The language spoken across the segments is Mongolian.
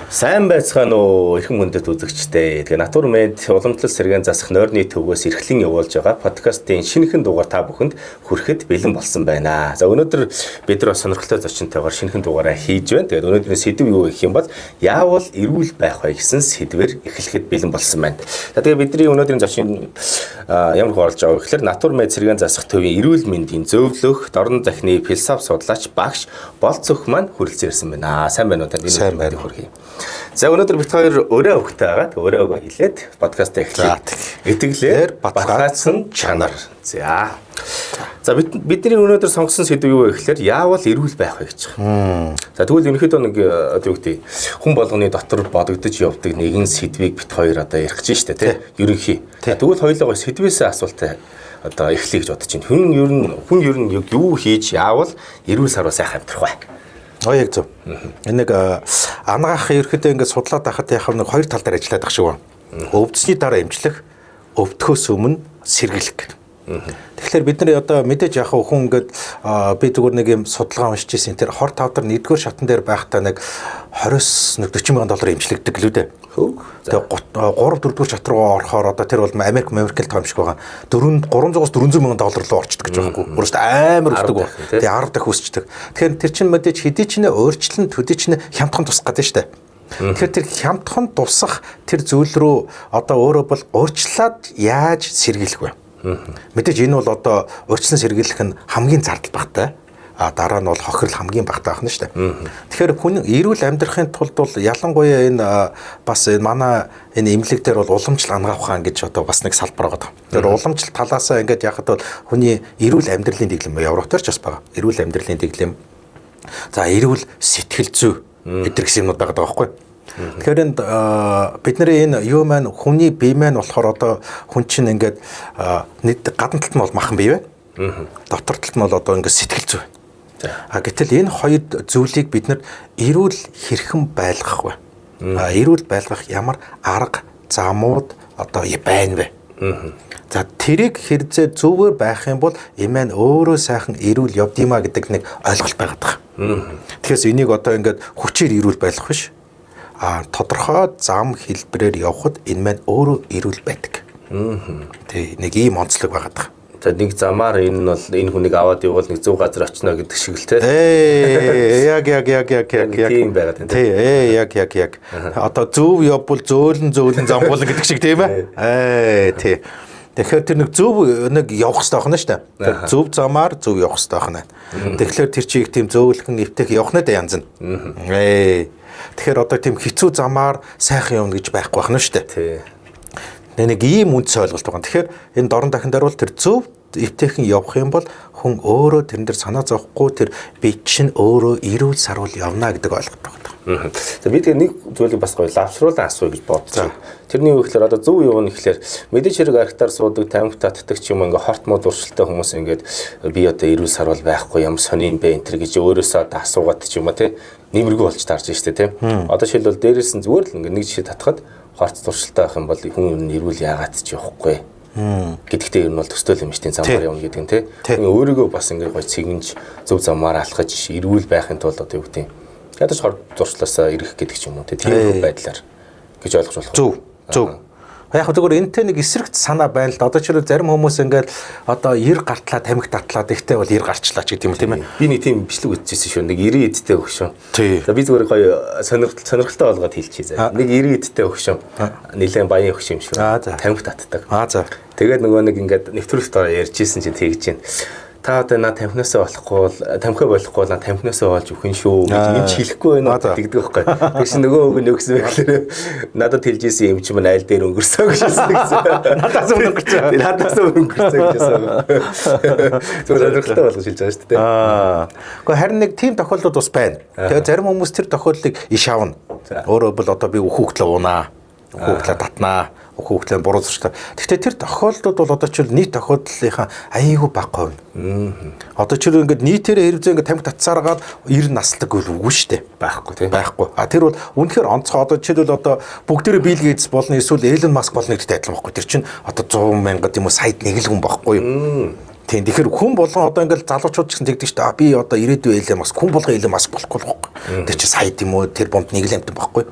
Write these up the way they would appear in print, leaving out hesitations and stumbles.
Сайн байцгаана уу, эрхэм хүндэт үзэгчдээ. Тэгээ Натурмед уламжлал сэргээн засах нойрны төвөөс эрхлэн явуулж байгаа подкастын шинэхэн дугаар та бүхэнд хүрэхэд бэлэн болсон байна. За, өнөөдөр бид нар бас сонирхолтой зочинтойгоор шинэхэн дугаараа хийж байна. Тэгээд өнөөдрийн сэдэв юу гэх юм бол яавал эрүүл байх вэ гэсэн сэдвээр эхлэхэд бэлэн болсон байна. За, тэгээ бидний өнөөдрийн зочин ямар хүн оролж байгаа вэ гэхээр Натурмед сэргээн засах төвийн эрүүл мэндийн зөвлөх, дорн захины философи судлаач, багш Болцөх маань хүрэлцэн ирсэн байна. Сайн байна уу, танд энэ Сайн байна. хүргэе. За, өнөөдөр бид хоёр өрөө өгтэй байгаа. Тэг өрөө өгөө хэлээд подкаст эхлэе. Итгэлээр баталгаажсан чанар. За. За, бидний өнөөдөр сонгосон сэдэв юу вэ гэхээр яавал эрүүл байх вэ гэж байгаа. За, тэгвэл ерөнхийдөө нэг одоо юу гэдэг, хүн болгоны дотор бодогдож явдаг нэгэн сэдвийг бид хоёр одоо ярих гэж штэ, тий. Ерөнхий. Тэгвэл хоёулаа гоё сэдвээсээ асуултаа одоо эхлэе гэж бодож байна. Хүн ер нь юу хийж яавал эрүүл сарвал сайхан амьдрах вэ? Оо, яг зөв. Энэ нэг анагаах ерөөхдөө ингээд судлаад байхад яг нэг хоёр тал дээр ажиллаад байх шиг байна. Өвдсөний дараа эмчлэх, өвдөхөөс өмнө сэргийлэх. Тэгэхээр бид нар одоо мэдээж яг хүн ингээд би зүгээр нэг юм судалгаа уншиж ирсэн. Тэр хор тавдар нэгдүгээр шатан дээр байхдаа нэг 20-с нэг 40 мянган доллар эмчлэгдэг гэлүү дээ. Тэгээ 3 4 дугаар шат руу орохоор одоо тэр бол Америк л том шиг байгаа. 4 300-аас 400 мянган доллар руу орчдөг гэж байгаа юм. Өөрөөсөө амар өсдөг. Тэгээ 10 дахин өсчдөг. Тэгэхээр тэр чинь мэдээж хэдий ч нэ өөрчлөн төдий ч нэ хямдхан тусах гэдэг нь шүү дээ. Тэгэхээр тэр хямдхан тусах тэр зүйл рүү одоо өөрөө бол өөрчлөөд яаж сэргийлэх вэ? Мэдээж энэ бол одоо урьдчилан сэргийлэх нь хамгийн зардал багтай. А дараа нь бол хохирол хамгийн багтай байх нь шүү дээ. Тэгэхээр хүн эрүүл амьдрахын тулд бол ялангуяа энэ бас энэ манай энэ эмнэлэг дээр бол уламжлал анагаах ухаан гэж одоо бас нэг салбар байгаа. Тэгэхээр уламжлал талаасаа ингээд яхад бол хүний эрүүл амьдралын дэглэм Европ дээр ч бас байгаа. Эрүүл амьдралын дэглэм. За, эрүүл сэтгэл зүй эдгээр гэсэн юмнууд байгаа байхгүй. Тэгэхээр энд бидний энэ юу маань хүний бие маань болохоор одоо хүн чинь ингээд нэг гадна талд нь бол махан бие байна. Дотор талд нь бол одоо ингээд сэтгэл зүй. А гэтэл энэ хоёр зүйлийг бид нар эрүүл хэрхэн байлгах вэ? А эрүүл байлгах ямар арга замууд одоо байна вэ? За, тэрийг хэрэгзээ зүгээр байх юм бол энэ маань өөрөө сайхан эрүүл явдгиймаа гэдэг нэг ойлголт байгаад байгаа. Тэгэхээр энийг одоо ингээд хүчээр эрүүл байлгах биш. А тодорхой зам хэлбэрээр явхад энэ маань өөрөө эрүүл байдаг. Тэг нэг ийм онцлог байгаад байгаа. За, нэг замаар энэ нь бол энэ хүнийг аваад явбал нэг зөв газар очино гэдэг шиг л те. Ээ, яг яг яг яг яг яг тийм байгаад байна. Тий, ээ, яг яг яг. Одоо зөв явбал зөөлөн зөөлөн замгуулна гэдэг шиг, тийм ээ. Ээ, тий. Тэгэхээр тэр нэг зөв нэг явах хэрэгтэй байна шүү дээ. Тэр зөв замаар зөв явах хэрэгтэй байна. Тэгэхээр тэр чиг тийм зөөлхөн эвтэх явах нэ янз нь. Ээ. Тэгэхээр одоо тийм хэцүү замаар сайхан явна гэж байхгүй байна шүү дээ. Тий. Нэг ийм үндэс ойлголт байгаа. Тэгэхээр энэ дорн дахин дээр бол тэр зөв эвтэйхэн явах юм бол хүн өөрөө тэрэн дээр санаа зовхгүй, тэр бие чинь өөрөө эрүүл саруул явна гэдэг ойлголт байгаа. За, би тэгээ нэг зүйлийг бас гоё лавшруулан асууя гэж бодсон. Тэрний юу гэхээр одоо зөв явна гэхээр мэдээж хэрэг архитаар суудаг, тамхи татдаг ч юм, ингээ хорт мод зуршилтай хүмүүс ингээд би одоо эрүүл саруул байхгүй, ямар сони юм бэ энэ төр гэж өөрөөсөө одоо асуугаад ч юм уу, тий, нэмэргүй болж таарж штэ, тий. Одоо жишээлбэл дээрээс нь зүгээр л ингээ нэг жишээ татхад хорт зуршилтай байх юм бол хүн эрүүл яагаад ч явахгүй гэдэгтээ ер нь бол төстэй юм шүү дээ, замаар явна гэдэг нь, тий. Өөрийгөө бас ингээ гоё цэгэнж зөв замаар алхаж эрүүл байхын тулд одоо юу гэдэг, ядаж хор зуршлаасаа ирэх гэдэг ч юм уу, тий, тийм байдлаар гэж ойлгож болох. Зөв. Зөв. Яг зөвхөн энэтэй нэг эсрэг санаа байна л да. Одоо жишээлбэл зарим хүмүүс ингээд одоо 90 гартлаа тамхи татлаа, тэгтээ бол 90 гарчлаа ч гэдэг юм, тийм ээ. Би нэг тийм бичлэг үзчихсэн шүү. Нэг 90 эдтэй өгшөн. За, би зүгээр гоё сонирхолтой болгоод хэлчихье заа. Нэг 90 эдтэй өгшөн. Нилээн баян өгш юм шиг. Тамхи татдаг. Аа, за. Тэгээд нөгөө нэг ингээд нэвтрүүлэгт ороо ярьжсэн чинь тэгж чинь. Та одоо наа тамхинасаа болохгүй бол, тамхиа болохгүй бол наа тамхинасаа олж өгөх нь шүү гэж юм ч хэлэхгүй байна уу гэдэг байхгүй. Тэр чинь нөгөө үг нь юу гэсэн бэ гэхээр надад хэлж исэн юм чи маань айл дээр өнгөрсөн гэж хэлсэн гэсэн. Надаас өмнө өнгөрсөн. Надаас өмнө өнгөрсөн гэж хэлсэн. Зүгээр сонирхолтой болгож хэлж байгаа шүү дээ. Аа. Гэхдээ харин нэг тийм тохиолдол бас байна. Тэгээ зарим хүмүүс тэр тохиолдлыг иш авна. Өөрөөр бол одоо би хүүхдлээ уунаа, хүүхдлээ татнаа, хүүхдлээ буруу зуршлаа. Гэхдээ тэр тохиолдлууд бол одоо чил нийт тохиолдлынхаа аяйгүй бага хувь. Одоо чил ингээд нийтээрээ хэрвээ ингээд тамхи татсараад 90 насалдаг үл үгүй шүү дээ. Байхгүй, тий. Байхгүй. А тэр бол үнэхээр онцгой, одоо жишээлбэл одоо бүгдээрээ Билл Гейтс болно эсвэл Элон Маск болно гэдэгтэй адилхан байхгүй. Тэр чинь одоо 100 мянгад юм уу саяд нэг л хүн байхгүй юу? Тийм, тэгэхээр хүн болгон одоо ингээл залуучууд ч гэсэн тэгдэг шүү дээ. Би одоо ирээдүйн Elon Musk, хүн болгон Elon Musk болохгүй л байхгүй. Тэр чи сая тийм үү, тэр бомб нэг л амтан байхгүй.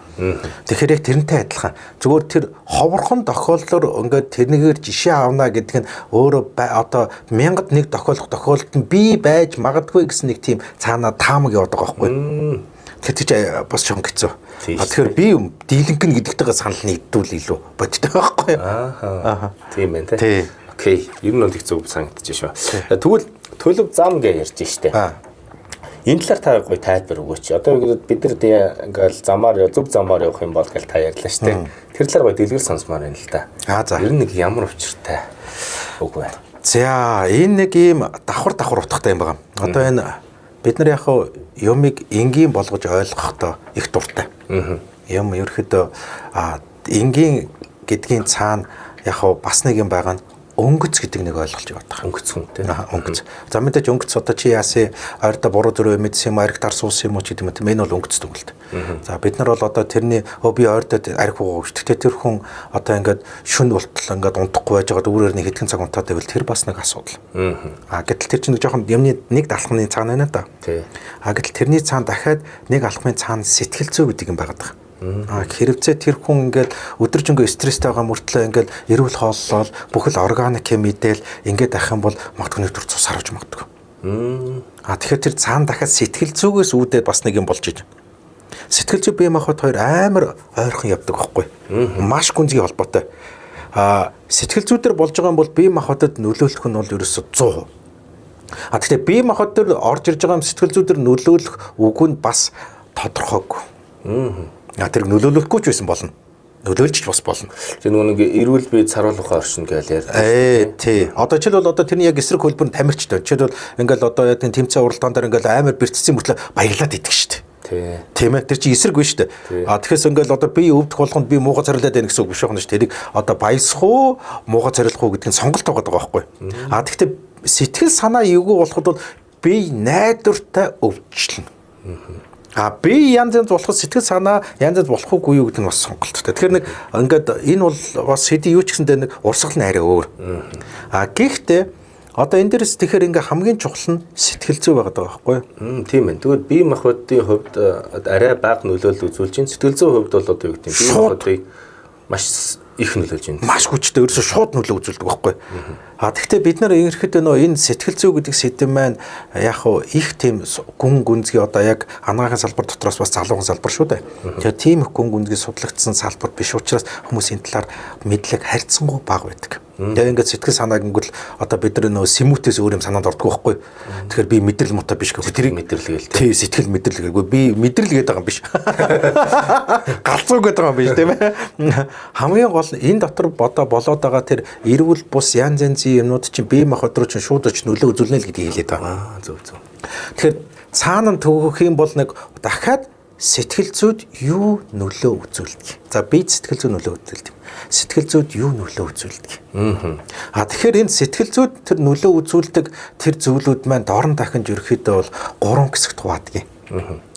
Тэгэхээр яг тэрнтэй адилхан. Зүгээр тэр ховорхон тохиолдолд ингээд тэрнийгээр жишээ авна гэдэг нь өөрөө одоо 1001 тохиолдох тохиолдолд нь би байж магадгүй гэсэн нэг тийм цаанаа таамаг яваад байгаа байхгүй. Тэгэхээр чи бас жоохон хэцүү. Тэгэхээр би дийлэнх нь гэдэгтэйгээ санал нэгдвэл илүү бодтой байхгүй. Аа. Тийм байна те. Окей, ер нь бол их зөв санагдчих шүү. Тэгвэл төлөв зам гэж ярьж штэ. Энэ талаар та гоё тайлбар өгөөч. Одоо бид нар ингээл замаар зөв замаар явах юм бол гэж та ярьлаа штэ. Тэр талаар гоё дэлгэр сонсомоор байна л да. За. Ер нь нэг ямар учиртай үг вэ? За, энэ нэг ийм давхар утгатай юм байна. Одоо энэ бид нар яг юмыг энгийн болгож ойлгохдоо их дуртай. Юм ерөөхдөө энгийн гэдгийн цаана яг бас нэг юм байгаа нь өнгөц гэдэг нэг ойлголт яваад байгаа. Өнгөц хүнтэй. Өнгөц. За мэдээж өнгөц одоо чи яасан ойрдоо буруу зүрээ мэдсэн юм, ариг дарсуулсан юм уу ч гэдэг юм тийм, энэ бол өнгөц дүгэлт. За бид нар бол одоо тэрний би ойрдоо ариг хуугаа гэж. Гэхдээ тэр хүн одоо ингээд шүн болтол ингээд унтахгүй байж байгаад үүрээр нэг хэдхэн цаг унтаад байвал тэр бас нэг асуудал. Гэтэл тэр чинь нэг жоохон юмны нэг алхмын цаана байна да. Гэтэл тэрний цаана дахиад нэг алхмын цаана сэтгэл зүй гэдэг юм байгаад байгаа. Хэрвээ тэр хүн ингээд өдөржингөө стресстэй байгаа мөртлөө ингээд эрүүл хооллол бүхэл органик мэдэл ингээд авах юм бол магадгүй нэг төр цус харуулж магадгүй. Тэгэхээр тэр цаана дахиад сэтгэл зүгээс үүдээд бас нэг юм болж иж. Сэтгэл зүй бие махбод хоёр амар ойрхон явдаг байхгүй. Маш гүнзгий холбоотой. Сэтгэл зүй дээр болж байгаа юм бол бие махбодод нөлөөлөх нь бол ерөөсө 100%. Гэхдээ бие махбод дээр орж ирж байгаа юм сэтгэл зүй дээр нөлөөлөх үг нь бас тодорхойгүй. Тэр нөлөөлөхгүй ч байсан болно. Нөлөөлж ч бас болно. Тэр нөгөө нэг эрүүл бие царуулах оршин гэж ярьдаг. Тий. Одоо жишээлбэл одоо тэрний яг эсрэг хөлбөр нь тамирчтай. Жишээлбэл ингээл одоо яг тэмцээн уралдаан дээр ингээл амар бэртсэн мөртлөө баярлаад идэх шүү дээ. Тийм ээ. Тэр чинь эсрэг биш шүү дээ. Тэгэхээр ингээл одоо би өвдөх болгонд би мууга царилаад байна гэсэн үг биш байна шүү. Тэрийг одоо баясах уу, мууга царилах уу гэдэг нь сонголт байгаа байхгүй. Тэгэхдээ сэтгэл санаа эвгүй болоход бол би найдвартай өвчлөнө. Би янз янз болоход сэтгэл санаа янз янз болох уугүй юу гэдэг нь бас сонголттой. Тэгэхээр нэг ингээд энэ бол бас хэдий юу ч гэсэндээ нэг урсгал нь арай өөр. Гэхдээ одоо энэ дээрс тэгэхээр ингээ хамгийн чухал нь сэтгэл зүй байгаа байхгүй юу? Тийм ээ. Тэгвэл бие махбодын хувьд арай бага нөлөөлөл үзүүлж байна. Сэтгэл зүйн хувьд бол одоо юу гэдэг юм? Бие махбодыг маш их нөлөөлж байна. Маш хүчтэй ерөөсөө шууд нөлөө үзүүлдэг байхгүй. Тэгэхдээ бид нар ерөнхийдөө нөө энэ сэтгэл зүй гэдэг сэдэв маань яг хуу их тийм гүн гүнзгий одоо яг анагаахын салбар дотроос бас залуухан салбар шүү дээ. Тэгэхээр тийм их гүн гүнзгий судлагдсан салбар биш учраас хүмүүс энэ талаар мэдлэг харьцангуй бага байдаг. Тэгээ ингээд сэтгэл санаа гингүүл одоо бид нар нөө сэмүүтээс өөр юм санаанд ордгоо байхгүй. Тэгэхээр би мэдрэл муутай биш гэхгүй. Тэрийг мэдрэл гээл тий. Сэтгэл мэдрэл гээгүй. Би мэдрэл гэдэг байгаа юм биш. Галзуу гэдэг байгаа юм биш тийм ээ. Хамгийн гол энэ дотор одоо болоод байгаа тэр эрүүл бус янз янзын юмнууд чинь бие махбод руу чинь шууд очиж нөлөө үзүүлнэ л гэдгийг хэлээд байгаа. Зөв зөв. Тэгэхээр цаана нь төгөх юм бол нэг дахиад сэтгэл зүйд юу нөлөө үзүүлдэг? За би сэтгэл зүй нөлөө үзүүлдэг. Сэтгэл зүйд юу нөлөө үзүүлдэг? Тэгэхээр энэ сэтгэл зүйд тэр нөлөө үзүүлдэг тэр зүйлүүд маань дорн дахинж ерөөхдөө бол 3 хэсэгт хуваадаг.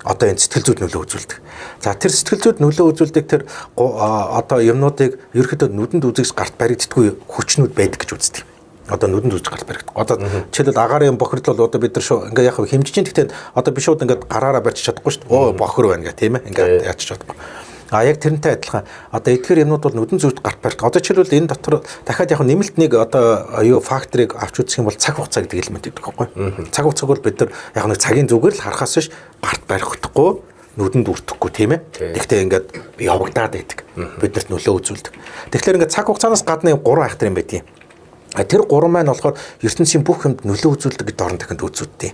Одоо энэ сэтгэл зүйд нөлөө үзүүлдэг. За тэр сэтгэл зүйд нөлөө үзүүлдэг тэр одоо юмнуудыг ерөөхдөө нүдэнд үзэгс гарт баригддаггүй хүчнүүд байдаг гэж үздэг. Одоо нүдэнд үзэж гарт баригдах. Одоо жишээлбэл агаарын бохирдол бол одоо бид нар шууд ингээ яг хэмжиж чинь гэхдээ одоо би шууд ингээ гараараа барьчих чадахгүй шүү дээ. Оо бохир байна гэх тийм ээ. Ингээ яачих чадахгүй. Яг тэрнтэй адилхан. Одоо эдгээр юмнууд бол нүдэн зүгт гарт баригдах. Одоо жишээлбэл энэ дотор дахиад яг нэмэлт нэг одоо юу факторыг авч үзэх юм бол цаг хугацаа гэдэг элемент гэдэг байхгүй. Цаг хугацааг бол бид нар яг нэг цагийн зүгээр л харахаас биш гарт баригдахгүй нүдэнд үртэхгүй тийм ээ. Тэгтээ ингээд явагдаад байдаг. Биднэрт нөлөө үзүүлдэг. Тэгэхээр ингээд цаг хугацаанаас гадна 3 айхтар юм байдгийн. Тэр гурван маань болохоор ертөнцийн бүх юмд нөлөө үзүүлдэг гэдэг дорн дахинд үзүүдтэй.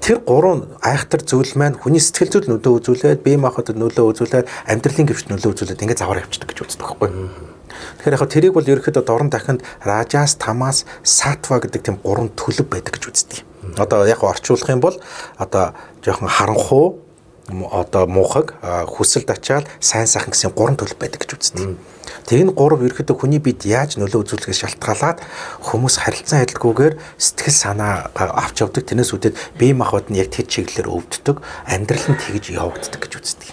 Тэр гурван айхтар зүйл маань хүний сэтгэл зүйд нөлөө үзүүлээд, бие махбодод нөлөө үзүүлээд, амьдралын гівшд нөлөө үзүүлээд ингээд заваар явчихдаг гэж үздэг байхгүй. Тэгэхээр яг тэрийг бол ерөнхийдөө дорн дахинд ражас, тамас, сатва гэдэг тийм гурван төлөв байдаг гэж үздэг. Одоо яг орчуулах юм бол одоо жоохон харанхуу, одоо муухаг, хүсэл тачаал, сайн сайхан гэсэн гурван төлөв байдаг гэж үздэг. Тэр энэ гурав ерөөхдөө хүний бид яаж нөлөө үзүүлэхээс шалтгаалаад хүмүүс харилцан адилгүйгээр сэтгэл санаа авч явдаг. Тэрнээс үүдээд бие махбод нь яг тэр чиглэлээр өвддөг, амьдрал нь тэгж явагддаг гэж үздэг.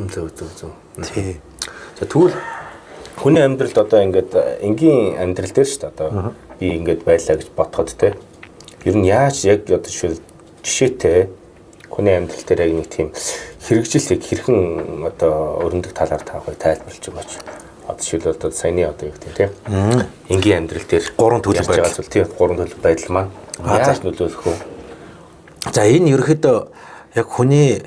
Зөв зөв зөв. Тий. За тэгвэл хүний амьдралд одоо ингээд энгийн амьдрал дээр шүү дээ одоо Би ингээд байлаа гэж бодоход те. Ер нь яаж яг одоо жишээл жишээтэй хүний амьдрал дээр яг нэг тийм хэрэгжилтийг хэрхэн одоо өрнөдөг талаар та гоё тайлбарлаж өгөөч. Одоо жишээлбэл одоо саяны одоо юу гэдэг тийм энгийн амьдрал дээр гурван төлөв байдал тийм гурван төлөв байдал маань яаж нөлөөлөх вэ? За энэ ерөөхдөө яг хүний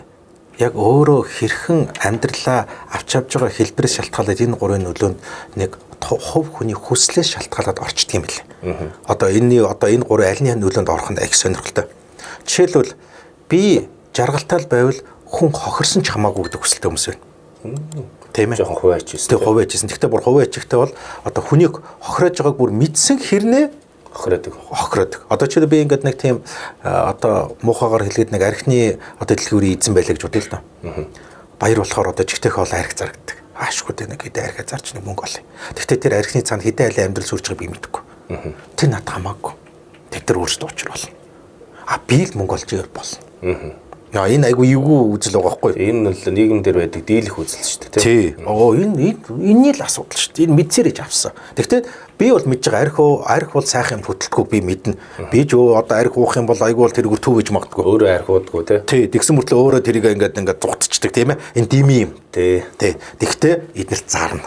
яг өөрөө хэрхэн амьдралаа авч явж байгаа хэлбэрээс шалтгаалаад энэ гурвын нөлөөнд нэг хувь хүний хүслээс шалтгаалаад орчдөг юм билээ. Одоо энэний одоо энэ гурвын аль нь нөлөөнд орох нь их сонирхолтой. Жишээлбэл би жаргалтай л байвал хүн хохирсон ч хамаагүй гэдэг хүсэлтэй хүмүүс байна. Тийм ээ. Жохон хувиа ичсэн. Тийм хувиа ичсэн. Гэхдээ бүр хувиа ичихтэй бол одоо хүнийг хохироож байгааг бүр мэдсэн хэрнээ хохироодог. Хохироодог. Одоо жишээлбэл би ингээд нэг тийм одоо муухагаар хэлгээд нэг архины одоо дэлгүүрийн эзэн байлаа гэж бодъё л доо. Баяр болохоор одоо жигтэйхээ бол арх заргадаг. Аашгүй дээ нэг хэдэн архиа зарч нэг мөнгө олъё. Гэхдээ тэр архины цаана хэдэн айлын амьдрал сүрж байгааг би мэдэхгүй. Тэр надад хамаагүй. Тэд нар өөрсдөө учир болно. А би л мөнгө олж ивэл болно. Яа энэ айгу эвгүй үзэл байгаа байхгүй юу? Энэ бол нийгэм дээр байдаг дийлэх үзэл шүү дээ, тий. Оо энэ энэний л асуудал шүү дээ. Энэ мэдсээр иж авсан. Тэгвэл би бол мэдж байгаа арх бол сайхан юм хөтөлтгүй би мэднэ. Би ч өө одоо арх уух юм бол айгу бол тэрүүгээр төв гэж магадгүй. Өөрөө арх уудгүй тий. Тий, тэгсэн мөртлөө өөрөө тэрийг ингээд зугтчихдаг тийм ээ. Энэ дими юм. Тий. Тий. Тэгтээ эднэрт зарна.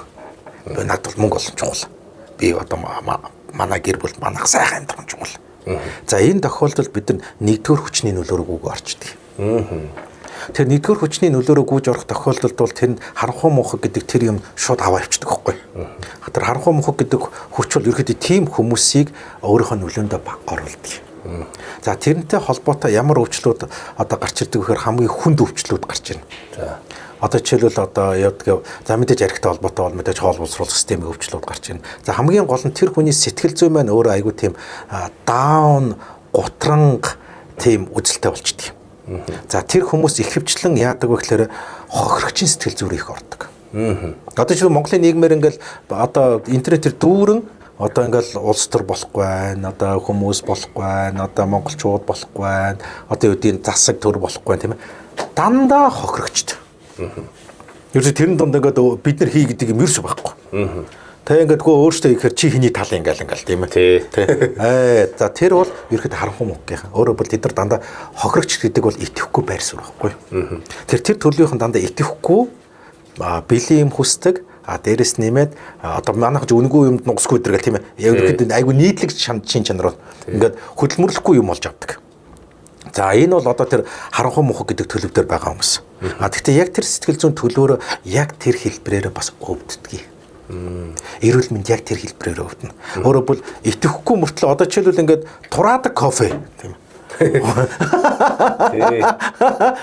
Надад бол мөнгө олон чухал. Би одоо манай гэр бүл манайх сайхан амьдрах чухал. За энэ тохиолдолд бид нар нэгдүгээр хүчний нөлөөрөө гүг орчдөг. Тэр нэгдүгээр хүчний нөлөөрөө гүйж орох тохиолдолд бол тэр харанхуй мунхаг гэдэг тэр юм шууд аваа явчихдаг байхгүй. Тэр харанхуй мунхаг гэдэг хүч бол ерөөхдөө тийм хүмүүсийг өөрийнхөө нөлөөндөө оруулдаг. За тэрнтэй холбоотой ямар өвчлүүд одоо гарч ирдэг вэхээр хамгийн хүнд өвчлүүд гарч ирнэ. За одоо жишээлбэл одоо явдаг за мэдээж архитай холбоотой бол мэдээж хоол боловсруулах системийн өвчлүүд гарч ирнэ. За хамгийн гол нь тэр хүний сэтгэл зүй маань өөрөө айгүй тийм даун, гутранг тийм үзэлтэй болчдөг. За тэр хүмүүс ихэвчлэн яадаг вэ гэхээр хохирогчийн сэтгэл зүрх их ордог. Одоо жишээ нь Монголын нийгмээр ингээл одоо интернетээр дүүрэн одоо ингээл улс төр болохгүй байна, одоо хүмүүс болохгүй байна, одоо монголчууд болохгүй байна, одоо юу гэдгийг засаг төр болохгүй байна тийм ээ. Дандаа хохирогчд. Ерөөсө тэрэн дунд ингээд бид нар хий гэдэг юм ерөөсө байхгүй. Тэ ингээд гоо өөртөө ихээр чи хиний тал ингээл тийм ээ. Тий. За тэр бол ерхэд харанхуй мөнгийнхэн. Өөрөөр хэлбэл тэд нар дандаа хохирогч гэдэг бол итгэхгүй байр суурь байхгүй. Тэр төрлийнхэн дандаа итгэхгүй бэлэн юм хүсдэг. А дээрэс нэмээд одоо манайх ч үнэгүй юмд нугасгүй дэр гэл тийм ээ. Ерхэд айгүй нийтлэг чин чанар бол ингээд хөдөлмөрлөхгүй юм болж авдаг. За энэ бол одоо тэр харанхуй мунхаг гэдэг төлөв дээр байгаа хүмүүс. А тэгтээ яг тэр сэтгэл зүйн төлөөрөө яг тэр хэлбэрээр бас өвддөг. Эрүүл мэнд яг тэр хэлбэрээр өвдөнө. Өөрөөр хэлбэл итгэхгүй мөртлөө одоо жишээлбэл ингээд тураадаг кофе тийм ээ.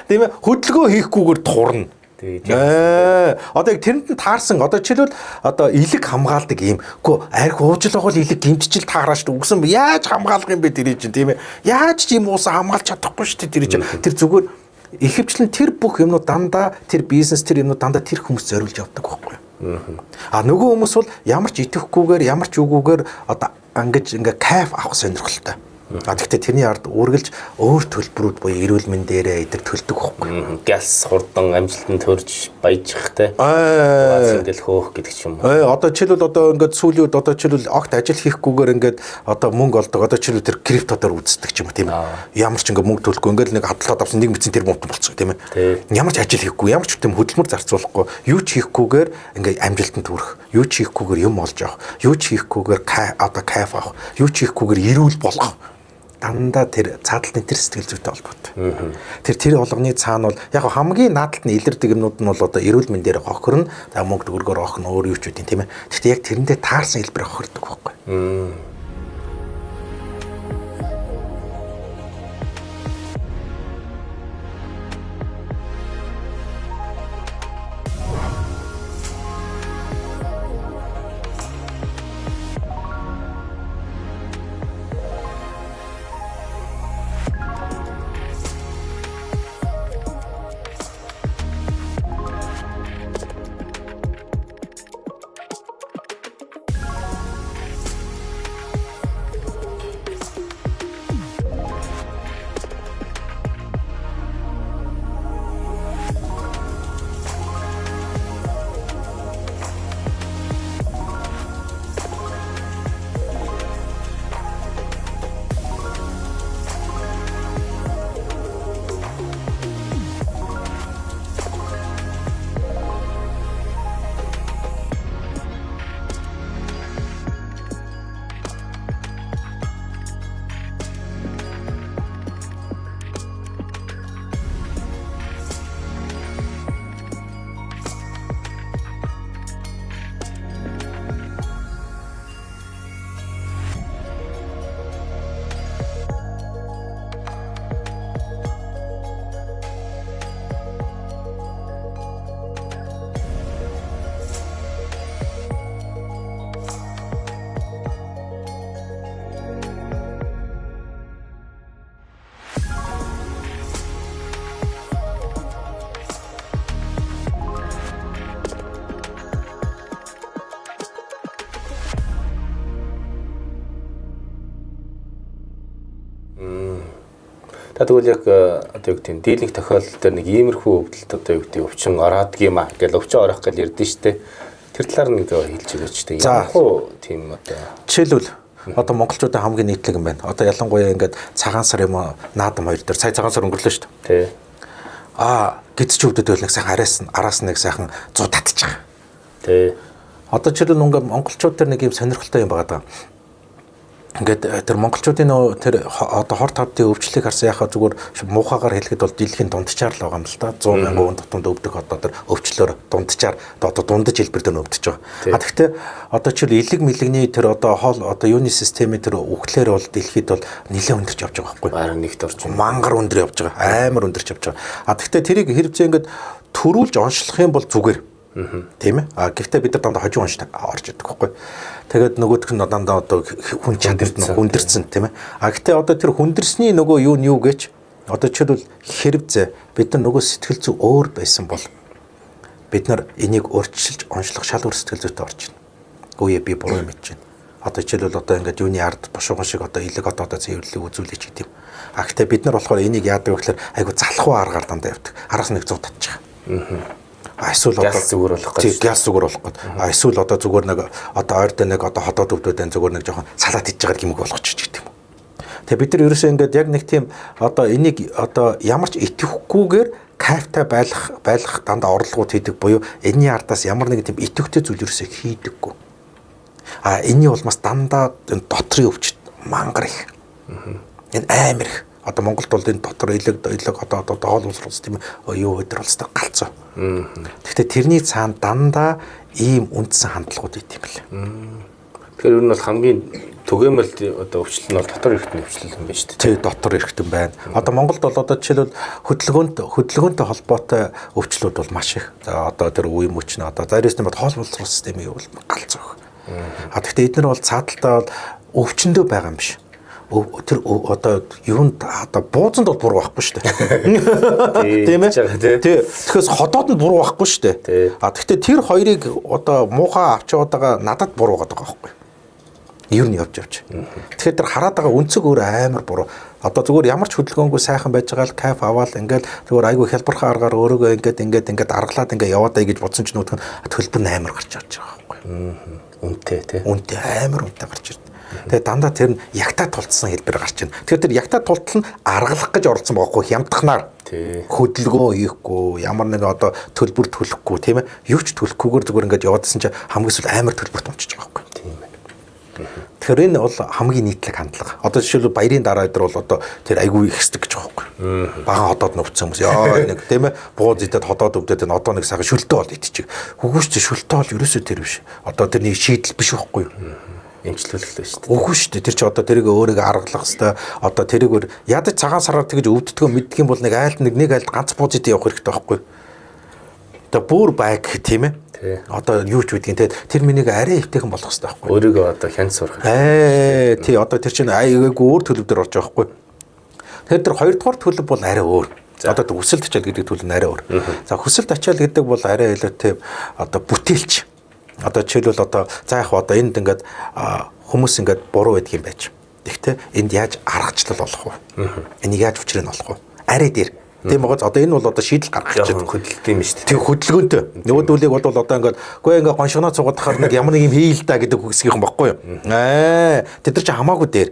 Тийм ээ хөдөлгөөн хийхгүйгээр турна. Одоо яг тэрэнд нь таарсан одоо жишээлбэл одоо элэг хамгаалдаг юм. Үгүй арх уужил байгаа бол элэг гимтчил таараа шүү дээ. Үгсэн яаж хамгаалах юм бэ тэр чинь тийм ээ. Яаж ч юм уусан хамгаалж чадахгүй шүү дээ тэр чинь. Тэр зүгээр ихэвчлэн тэр бүх юмнууд дандаа тэр бизнес тэр юмнууд дандаа тэр хүмүүс зориулж явдаг байхгүй юу? А нөгөө хүмүүс бол ямар ч итгэхгүйгээр ямар ч үгүйгээр одоо ингэж ингээ кайф авах сонирхолтой. А тэгтээ тэрний ард үргэлж өөр төлбөрүүд буюу эрүүл мэндээрээ идэр төлдөг байхгүй. Гяс хурдан амжилтанд төрж баяжих те. Ингээл хөөх гэдэг ч юм уу. Одоо жишээлбэл одоо ингээд сүүлийн үед одоо жишээлбэл огт ажил хийхгүйгээр ингээд одоо мөнгө олдог. Одоо жишээлбэл тэр криптодоор үздэг ч юм уу тийм ээ. Ямар ч ингээд мөнгө төлөхгүй ингээд нэг хадгалаад авсан нэг мэдсэн тэр мөнгө болцсон тийм ээ. Ямар ч ажил хийхгүй, ямар ч тийм хөдөлмөр зарцуулахгүй, юу ч хийхгүйгээр ингээд амжилтанд хүрэх, юу ч хийхгүйгээр юм олж авах, юу ч хийхгүйгээр одоо кайф авах, юу ч хийхгүйгээр эрүүл болох. Дандаа тэр цааталтын тэр сэтгэл зүйтэй холбоотой. Тэр болгоны цаана бол яг хамгийн наадалт нь илэрдэг юмнууд нь бол одоо эрүүл мэндээр хохирно, за мөнгө төгрөгөөр охно өөр юу ч үгүй тийм ээ. Гэхдээ яг тэрэндээ таарсан хэлбэр хохирдог байхгүй. Та тэгвэл яг одоо юу гэдэг нь дийлэнх тохиолдол дээр нэг иймэрхүү өвдөлт одоо юу гэдэг өвчин ороодг юм а гэл өвчин орох гэл ярдэн штэ. Тэр талаар нэг хэлж өгөөч тэ. За. Ямар хуу тийм одоо Жишээлбэл одоо монголчуудын хамгийн нийтлэг юм байна. Одоо ялангуяа ингээд цагаан сар юм уу наадам хоёр дээр сая цагаан сар өнгөрлөө шүү дээ. тий. Аа гидч өвдөд байл нэг сайхан араас нь араас нь нэг сайхан зуу татчих. Тий. Одоо жишээлбэл ингээд монголчууд дээр нэг юм сонирхолтой юм байгаа даа. Ингээд тэр монголчуудын нөө тэр одоо хор тавдын өвчлөлийг харсан яхаа зүгээр муухагаар хэлэхэд бол дэлхийн дунджаар л байгаа юм л та. 100 мянган хүн тутамд өвдөх одоо тэр өвчлөөр дунджаар одоо дундаж хэлбэр дээр нь өвдөж байгаа. Тий. А тэгтээ одоо жишээл элэг мэлэгний тэр одоо хоол одоо юуны системийн тэр үхлээр бол дэлхийд бол нэлээд өндөрч явж байгаа байхгүй юу? Бараг нэгт орж байна. Мангар өндөр явж байгаа. Амар өндөрч явж байгаа. А тэгтээ тэрийг хэрвээ ингээд төрүүлж онцлох юм бол зүгээр. Тийм ээ. А гэхдээ бид нар дандаа хожим онцлог орж идэг байхгүй. Тэгээд нөгөөх нь дандаа одоо хүн чадварт нь хүндэрсэн тийм ээ. А гэхдээ одоо тэр хүндэрсний нөгөө юу нь юу гэж одоо жишээлбэл хэрвээ бид нар нөгөө сэтгэл зүй өөр байсан бол бид нар энийг өөрчилж онцлох шал өөр сэтгэл зүйтэй орж ирнэ. Үгүй ээ би буруу юм хийж байна. Одоо жишээлбэл одоо ингээд юуны ард бушуухан шиг одоо элэг одоо цэвэрлэг үзүүлээч гэдэг юм. А гэхдээ бид нар болохоор энийг яадаг вэ гэхээр айгу залхуу аргаар дандаа явдаг. Араас нэг зүү татчих. А эсвэл одоо Гяс зүгээр болох гэж. Тий, гяс зүгээр болох гээд. А эсвэл одоо зүгээр нэг одоо ойртой нэг одоо хотоод өвдөд энэ зүгээр нэг жоохон салат хийж байгаа гэмэг болгочих гэдэг юм. Тэгээ бид нар ерөөсөө ингээд яг нэг тийм одоо энийг одоо ямар ч итгэхгүйгээр кайфтай байх дандаа орлогууд хийдэг буюу энэний ардаас ямар нэг тийм итгэвтэй зүйл ерөөсөө хийдэггүй. А энэний улмаас дандаа энэ дотрын өвчт мангар их. Энэ амар их. Одоо Монголд бол энэ дотор элэг одоо хоол уусруулс тийм юу өдр болстой галзуу. Гэхдээ тэрний цаана дандаа ийм үндсэн хандлагууд ит юм лээ. Тэгэхээр ер нь бол хамгийн түгээмэл одоо өвчлөл нь бол дотор эрхтний өвчлөл юм байна шүү дээ. Тий, дотор эрхтэн байна. Одоо Монголд бол одоо жишээлбэл хөдөлгөөнтэй холбоотой өвчлүүд бол маш их. За одоо тэр үе мөч нь одоо зарим нь бол хоол боловсрол системийн юу бол галзуу их. А тэгтээ эдгээр бол цааталтаа бол өвчнөдөө байгаа юм биш. Тэр одоо юунд одоо буузанд бол буруу байхгүй шүү дээ. Тийм ээ. Тий. Тэгэхээр ходоод нь буруу байхгүй шүү дээ. А тэгтээ тэр хоёрыг одоо муухай авч яваад байгаа надад буруу байгаа байхгүй. Ер нь явж. Тэгэхээр тэр хараад байгаа өнцөг өөр амар буруу. Одоо зүгээр ямар ч хөдөлгөөнгүй сайхан байж байгаа л кайф аваал ингээл зүгээр айгүй хялбархан аргаар өөрийгөө ингээд аргалаад ингээд яваад ай гэж бодсон ч нүүдх нь төлбөр нь амар гарч ирж байгаа байхгүй. Үнэтэй тий. Үнэтэй амар үнэтэй гарч ирнэ. Тэгээ дандаа тэр нь ягтаа тулцсан хэлбэр гарч ирнэ. Тэгэхээр тэр ягтаа тултал нь аргалах гэж оролцсон байгаа хгүй хямдханаар. Тий. Хөдөлгөөн хийхгүй, ямар нэг одоо төлбөр төлөхгүй тийм ээ. Юу ч төлөхгүйгээр зүгээр ингээд яваадсэн чинь хамгийн сүүл амар төлбөрт унчиж байгаа байхгүй. Тийм ээ. Тэгэхээр энэ бол хамгийн нийтлэг хандлага. Одоо жишээлбэл баярын дараа өдөр бол одоо тэр айгүй ихсдэг гэж байгаа байхгүй. Багаан ходоод нүвцсэн хүмүүс яа нэг тийм ээ бууз идэд ходоод өвдөд энэ одоо нэг сайхан шүлтээ бол идчих. Үгүй шүү дээ шүлтээ бол ерөөсөө тэр биш. Одоо тэрний шийдэл биш байхгүй юу? Эмчлүүлэх л шүү дээ. Үгүй шүү дээ. Тэр чи одоо тэрийг өөрийгөө аргалах хэвээр одоо тэрийг өөр ядаж цагаан сараар тэгж өвддгөө мэддэг юм бол нэг айлд нэг айлд ганц бууз идэ явах хэрэгтэй байхгүй юу? Одоо бүр байг тийм ээ. Одоо юу ч үдгийн те тэр миний арай эвтэйхэн болох хэрэгтэй байхгүй юу? Өөрийгөө одоо хянд сурах. Тий одоо тэр чинь айгүй өөр төлөв дээр орж байгаа байхгүй юу? Тэгэхээр тэр хоёрдугаар төлөв бол арай өөр. Одоо тэр хүсэлт ачаал гэдэг төлөв нь арай өөр. За хүсэлт ачаал гэдэг бол арай илүү тийм одоо бүтээлч. Одоо жишээлбэл одоо за яг одоо энд ингээд хүмүүс ингээд буруу байдаг юм байж. Тэгэхдээ энд яаж аргачлал болох вэ? Энийг яаж учрыг нь олох вэ? Арай дээр. Тийм байгаа. Одоо энэ бол одоо шийдэл гаргах гэж байна. Хөдөлт юм шүү дээ. Тэг хөдөлгөөнтэй. Нөгөөдүүлийг бол одоо ингээд үгүй ингээд гоншгоноо цугадахаар нэг ямар нэг юм хийл та гэдэг үгсгийнхэн баггүй юу? Тэд нар чи хамаагүй дээр.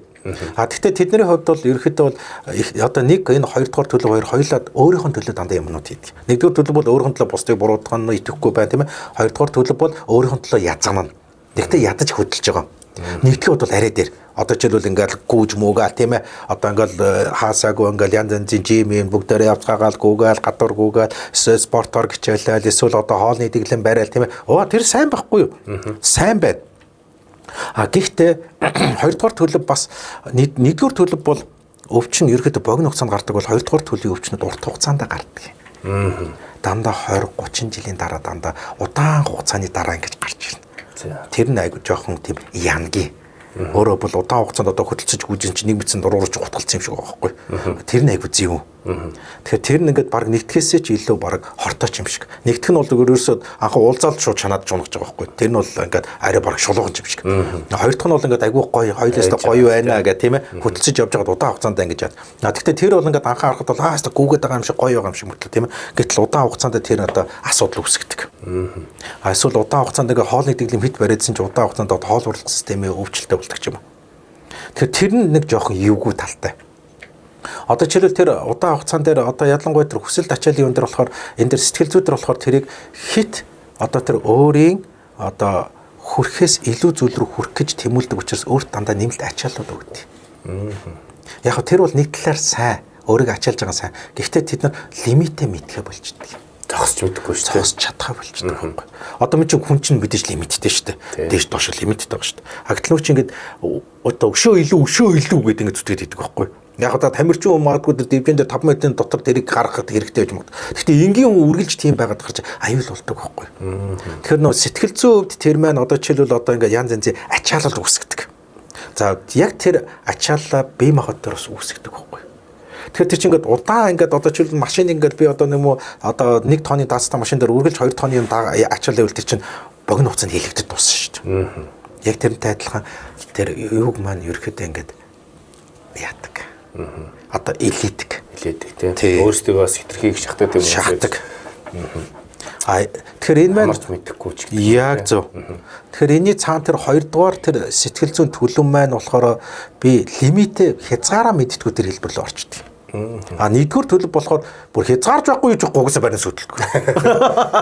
А тэгтээ тэдний хувьд бол ерөөхдөө бол одоо нэг энэ хоёрдугаар төлөв хоёр хоёулаад өөрийнх нь төлөө дандаа юмнууд хийдэг. Нэгдүгээр төлөв бол өөрийнх нь төлөө бусдыг буруутгах нь итгэхгүй байна тийм ээ. Хоёрдугаар төлөв бол өөрийнх нь төлөө язгана. Тэгтээ ядаж хөдөлж байгаа. Нэгдүгээр бол арай дээр. Одоо жишээлбэл ингээл гүүж муугаал тийм ээ. Одоо ингээл хаасаагүй ингээл янз янзын жим юм бүгдээрээ явцгаагаал гүүгаал гадуур гүүгаал спортоор хичээлээл эсвэл одоо хоолны дэглэм барайл тийм ээ. Оо тэр сайн байхгүй юу? Сайн байна. А гэхдээ хоёрдугаар төлөв бас нэгдүгээр төлөв бол өвчин ерөөхдөө богино хугацаанд гардаг бол хоёрдугаар төлөвийн өвчнөд урт хугацаанд гардаг. Дандаа 20 30 жилийн дараа дандаа удаан хугацааны дараа ингэж гарч ирнэ. Тэр нь айгу жоохон тийм янги. Өөрөө бол удаан хугацаанд одоо хөдөлсөж гүйжин чинь нэг мэдсэн дуруур ч гутгалцсан юм шиг байгаа байхгүй. Тэр нь айгу зөв. Тэгэхээр тэр нь ингээд баг нэгтгэхээсээ ч илүү баг хортой ч юм шиг. Нэгтгэх нь бол ерөөсөө анхан уулзаал шууд чанаад жунах байгаа байхгүй. Тэр нь бол ингээд арай баг шулуухан юм шиг. Хоёр дахь нь бол ингээд айгүй гоё, хоёулаас гоё байна гэх тийм ээ. Хөтөлсөж явж байгаад удаан хугацаанд ингэж яад. Гэхдээ тэр бол ингээд анхан харахад бол хаастаа гүгээд байгаа юм шиг гоё байгаа юм шиг мөртлөө тийм ээ. Гэтэл удаан хугацаанд тэр одоо асуудал үүсгэдэг. Эсвэл удаан хугацаанд ингээд хоолны дэглэм хит бариадсан чи удаан хугацаанд хоол урлах системийн өвчлөлтэй болдог ч юм уу. Тэгэхээр тэр нь нэг жоохон эвгүй талтай. Одоо жишээлбэл тэр удаан хугацаан дээр одоо ялангуяа тэр хүсэлт ачааллын юм дээр болохоор энэ дээр сэтгэл зүй дээр болохоор тэрийг хит одоо тэр өөрийн одоо хүрхээс илүү зүйл рүү хүрэх гэж тэмүүлдэг учраас өөрт дандаа нэмэлт ачааллууд өгдөг. Яг хөө тэр бол нэг талаар сайн, өөрийгөө ачаалж байгаа сайн. Гэхдээ тэд нар лимитээ мэдхэ болчдөг. Зогсож мэдэхгүй шүү дээ. Зогсож чадхаа болчдөг байхгүй. Одоо ми чи хүн чинь мэдээж лимиттэй шүү дээ. Дээш доош лимиттэй байгаа шүү дээ. А гэтэл нөө чи ингээд одоо өшөө илүү өшөө илүү гэдэг ингээд зүтгээд идэг байхгүй. Яг одоо тамирчин хүн магадгүй тэр дивжин дээр 5 метрийн дотор тэрийг гаргахад хэрэгтэй байж магадгүй. Гэхдээ энгийн хүн үргэлж тийм байгаад гарч аюул болдог байхгүй. Тэгэхээр нөө сэтгэл зүйн хувьд тэр маань одоо жишээлбэл одоо ингээд янз янзын ачаалал үүсгэдэг. За яг тэр ачааллаа бие махбод дээр бас үүсгэдэг байхгүй. Тэгэхээр тэр чинь ингээд удаан ингээд одоо жишээлбэл машин ингээд би одоо нэм үү одоо 1 тонны даацтай машин дээр үргэлж 2 тонны юм ачаалал байвал тэр чинь богино хугацаанд хэлэгдэд дуусна шүү дээ. Яг тэрнтэй адилхан тэр юуг маань ерөөхдөө ингээд яадаг. Одоо илээдэг. Илээдэг тий. Өөрсдөө бас хитрхи их шахдаг юм шахдаг. А тэгэхээр энэ маань амарч мэдэхгүй ч гэдэг. Яг зөв. Тэгэхээр энэний цаана тэр хоёрдугаар тэр сэтгэл зүйн төлөв маань болохоор би лимитээ хязгаараа мэддэггүй тэр хэлбэр рүү орчдөг. А нэгдүгээр төлөв болохоор бүр хязгаарч байхгүй гэж гугсаа барин сүтэлдэг.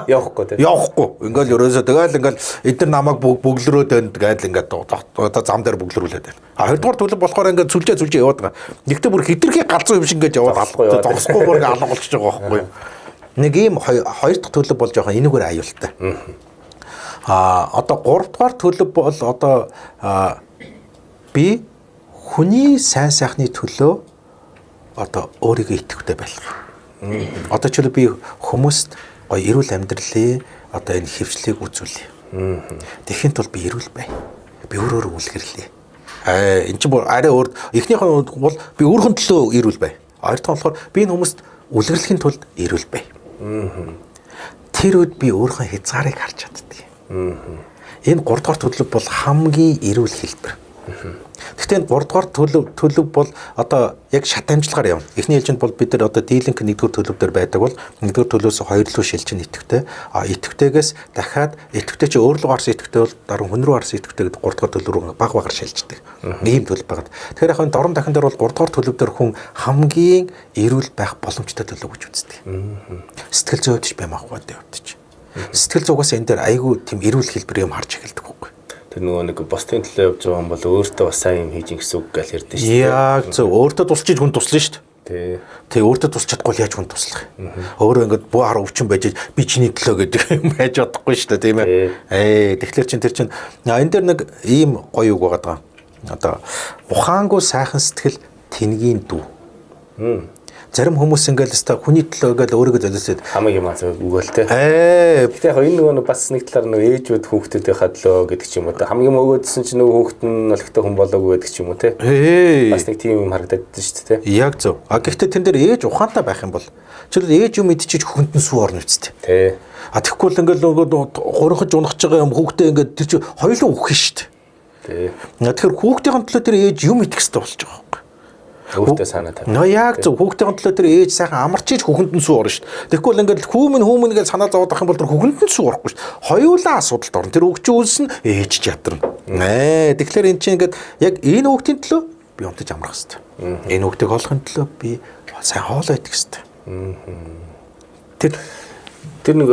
Явахгүй тий. Явахгүй. Ингээл ерөөсөө тэгэл ингээл эдгээр намайг бөглөрөөд байна гэдэл ингээд одоо зам дээр бөглөрүүлээд байна. А хоёрдугаар төлөв болохоор ингээд сүлжээ сүлжээ яваад байгаа. Нэгтээ бүр хитрхи галзуу юм шиг ингээд яваад зогсохгүй бүр ингээд алга болчихж байгаа байхгүй юу. Нэг ийм хоёр дахь төлөв бол жоохон энэгээр аюултай. А одоо гуравдугаар төлөв бол одоо би хүний сайн сайхны төлөө одоо өөрийгөө идэвхтэй байх. Одоо жишээлбэл би хүмүүст гоё эрүүл амьдралын одоо энэ хөвчлийг үзүүлье. Тэгэхийн тулд би эрүүл бай. Би өөрөөрөө үлгэрлээ. Энэ чинь бүр арай өөр. Эхнийх нь бол би өөрийнхөө төлөө эрүүл бай. Хоёр дахь нь болохоор би энэ хүмүүст үлгэрлэхийн тулд эрүүл бай. Тэр үед би өөрийнхөө хязгаарыг харж чаддаг. Энэ гуравдугаар төлөв бол хамгийн эрүүл хэлбэр. Гэхдээ энэ 3 дугаар төлөв бол одоо яг шат амжилгаар явна. Эхний ээлжинд бол бид нар одоо дийлэнх 1-р төлөв дээр байдаг бол 1-р төлөөс 2 руу шилжин идэвхтэй. А идэвхтэйгээс дахиад идэвхтэй чи өөр рүү гарсан идэвхтэй бол дараа хүн рүү гарсан идэвхтэй гэдэг 3 дугаар төлөв рүү баг багаар шилждэг. Ийм төлөв байгаад. Тэгэхээр яг энэ дором дахин дээр бол 3 дугаар төлөв дээр хүн хамгийн эрүүл байх боломжтой төлөв гэж үздэг. Сэтгэл зүйн хувьд ч бай махбодын хувьд ч. Сэтгэл зүйгээс энэ дээр айгүй тийм эрүүл хэлбэр юм харж эхэлдэг байхгүй. Тэр нөгөө нэг бусдын төлөө явж байгаа юм бол өөртөө бас сайн юм хийж гэсэн үг гал ярьдэн шүү дээ. Яг зөв. Өөртөө тусалж хүн туслана шүү дээ. Тий. Тэг өөртөө тусалж чадахгүй бол яаж хүн туслах юм? Өөрөө ингээд буу хар өвчин байж би чиний төлөө гэдэг юм байж чадахгүй шүү дээ, тийм ээ. Тэгэхээр чин тэр чин энэ дээр нэг ийм гоё үг байгаа даа. Одоо ухаангүй сайхан сэтгэл тэнгийн дүү. Зарим хүмүүс ингээл өстой хүний төлөө ингээл өөрийгөө золиосод хамаг юм аа өгөөл те. Гэтэ яг энэ нөгөө бас нэг талаар нөгөө ээжүүд хүүхдүүдийнхаа төлөө гэдэг ч юм уу те. Хамгийн өгөөдсөн чинь нөгөө хүүхэд нь олигтой хүн болоогүй гэдэг ч юм уу те. Бас нэг тийм юм харагдаад байна шүү дээ те. Яг зөв. А гэхдээ тэн дээр ээж ухаантай байх юм бол жишээлбэл ээж юм идчихэж хүнд нь сүү орно үсттэй. Тэ. А тэгэхгүй л ингээл нөгөө гурван унах байгаа юм хүүхдээ ингээд тэр чинь хоёулаа үхэх шүү дээ. Тэ. Тэгэхээр хүүхдийн төлөө тэр ээж юм идэх хэрэгтэй болж байгаа байхгүй. Өөртөө санаа тавь. Нөө яг зөв хүүхдийн төлөө тэр ээж сайхан амарч иж хүүхэнд нь сүү орно шүү дээ. Тэгэхгүй бол ингээд хүүмэн гэж санаа зовоод авах юм бол тэр хүүхэнд нь сүү орохгүй шүү дээ. Хоёулаа асуудалд орно. Тэр хүүхд чинь үлсэн ээж ч ядарна. Тэгэхээр эн чинь ингээд яг энэ хүүхдийн төлөө би унтаж амрах хэрэгтэй. Энэ хүүхдийг олохын төлөө би сайн хоолой идэх хэрэгтэй. Тэр нэг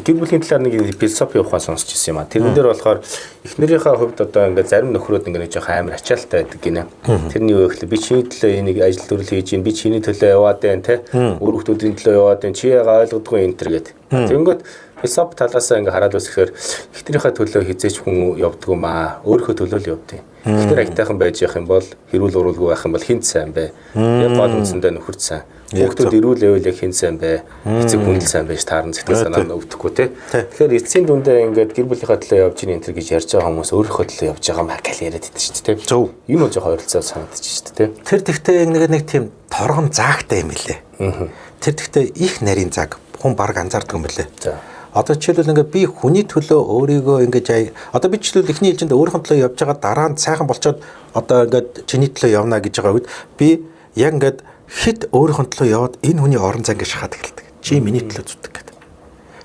гэр бүлийн талаар нэг философи ухаан сонсч ирсэн юм а. Тэрэн дээр болохоор эхнэрийнхээ хувьд одоо ингээд зарим нөхрүүд ингээд нэг жоох амар ачаалтай байдаг гинэ. Тэрний юу гэхэл би чиний төлөө энийг ажил төрөл хийж гин, би чиний төлөө яваад байна те. Өөр хүмүүсийн төлөө яваад байна. Чи яга ойлгодгүй энэ төр гэд. Тэнгөт философи талаасаа ингээд хараад үзэхээр эхнэрийнхээ төлөө хизээч хүн явдгүй маа. Өөрийнхөө төлөө л явдیں۔ Эхнэр аятайхан байж явах юм бол хэрүүл уруулгүй байх юм бол хинт сайн бэ? Яг гол үндсэндээ нөхөрт сайн. Хүүхдүүд эрүүл байвал яг хинт сайн бэ? Эцэг хүн л сайн байж таарна, сэтгэл санаа нь өвдөхгүй те. Тэгэхээр эцсийн дүндээ ингээд гэр бүлийнхаа төлөө явж ийн энэ төр гэж ярьж байгаа хүмүүс өөрийнхөө төлөө явж байгаа маа гал яриад идэв шүү дээ. Зөв. Энэ бол жоохон ойролцоо санагдчих шүү дээ. Тэр тэгтээ нэг тийм торгон заагтай юм лээ. Тэр тэгтээ их нарийн зааг хүн баг анзаардаг юм лээ. За. Одоо жишээлбэл ингээд би хүний төлөө өөрийгөө ингээд одоо би жишээлбэл эхний ээлжинд өөрийнхөө төлөө явж байгаа, дараа нь сайхан болчоод одоо ингээд чиний төлөө явна гэж байгаа үед би яг ингээд хэд өөрийнхөө төлөө яваад энэ хүний орон зай ингээд шахаад эхэлдэг. Чи миний төлөө зүтг гэдэг.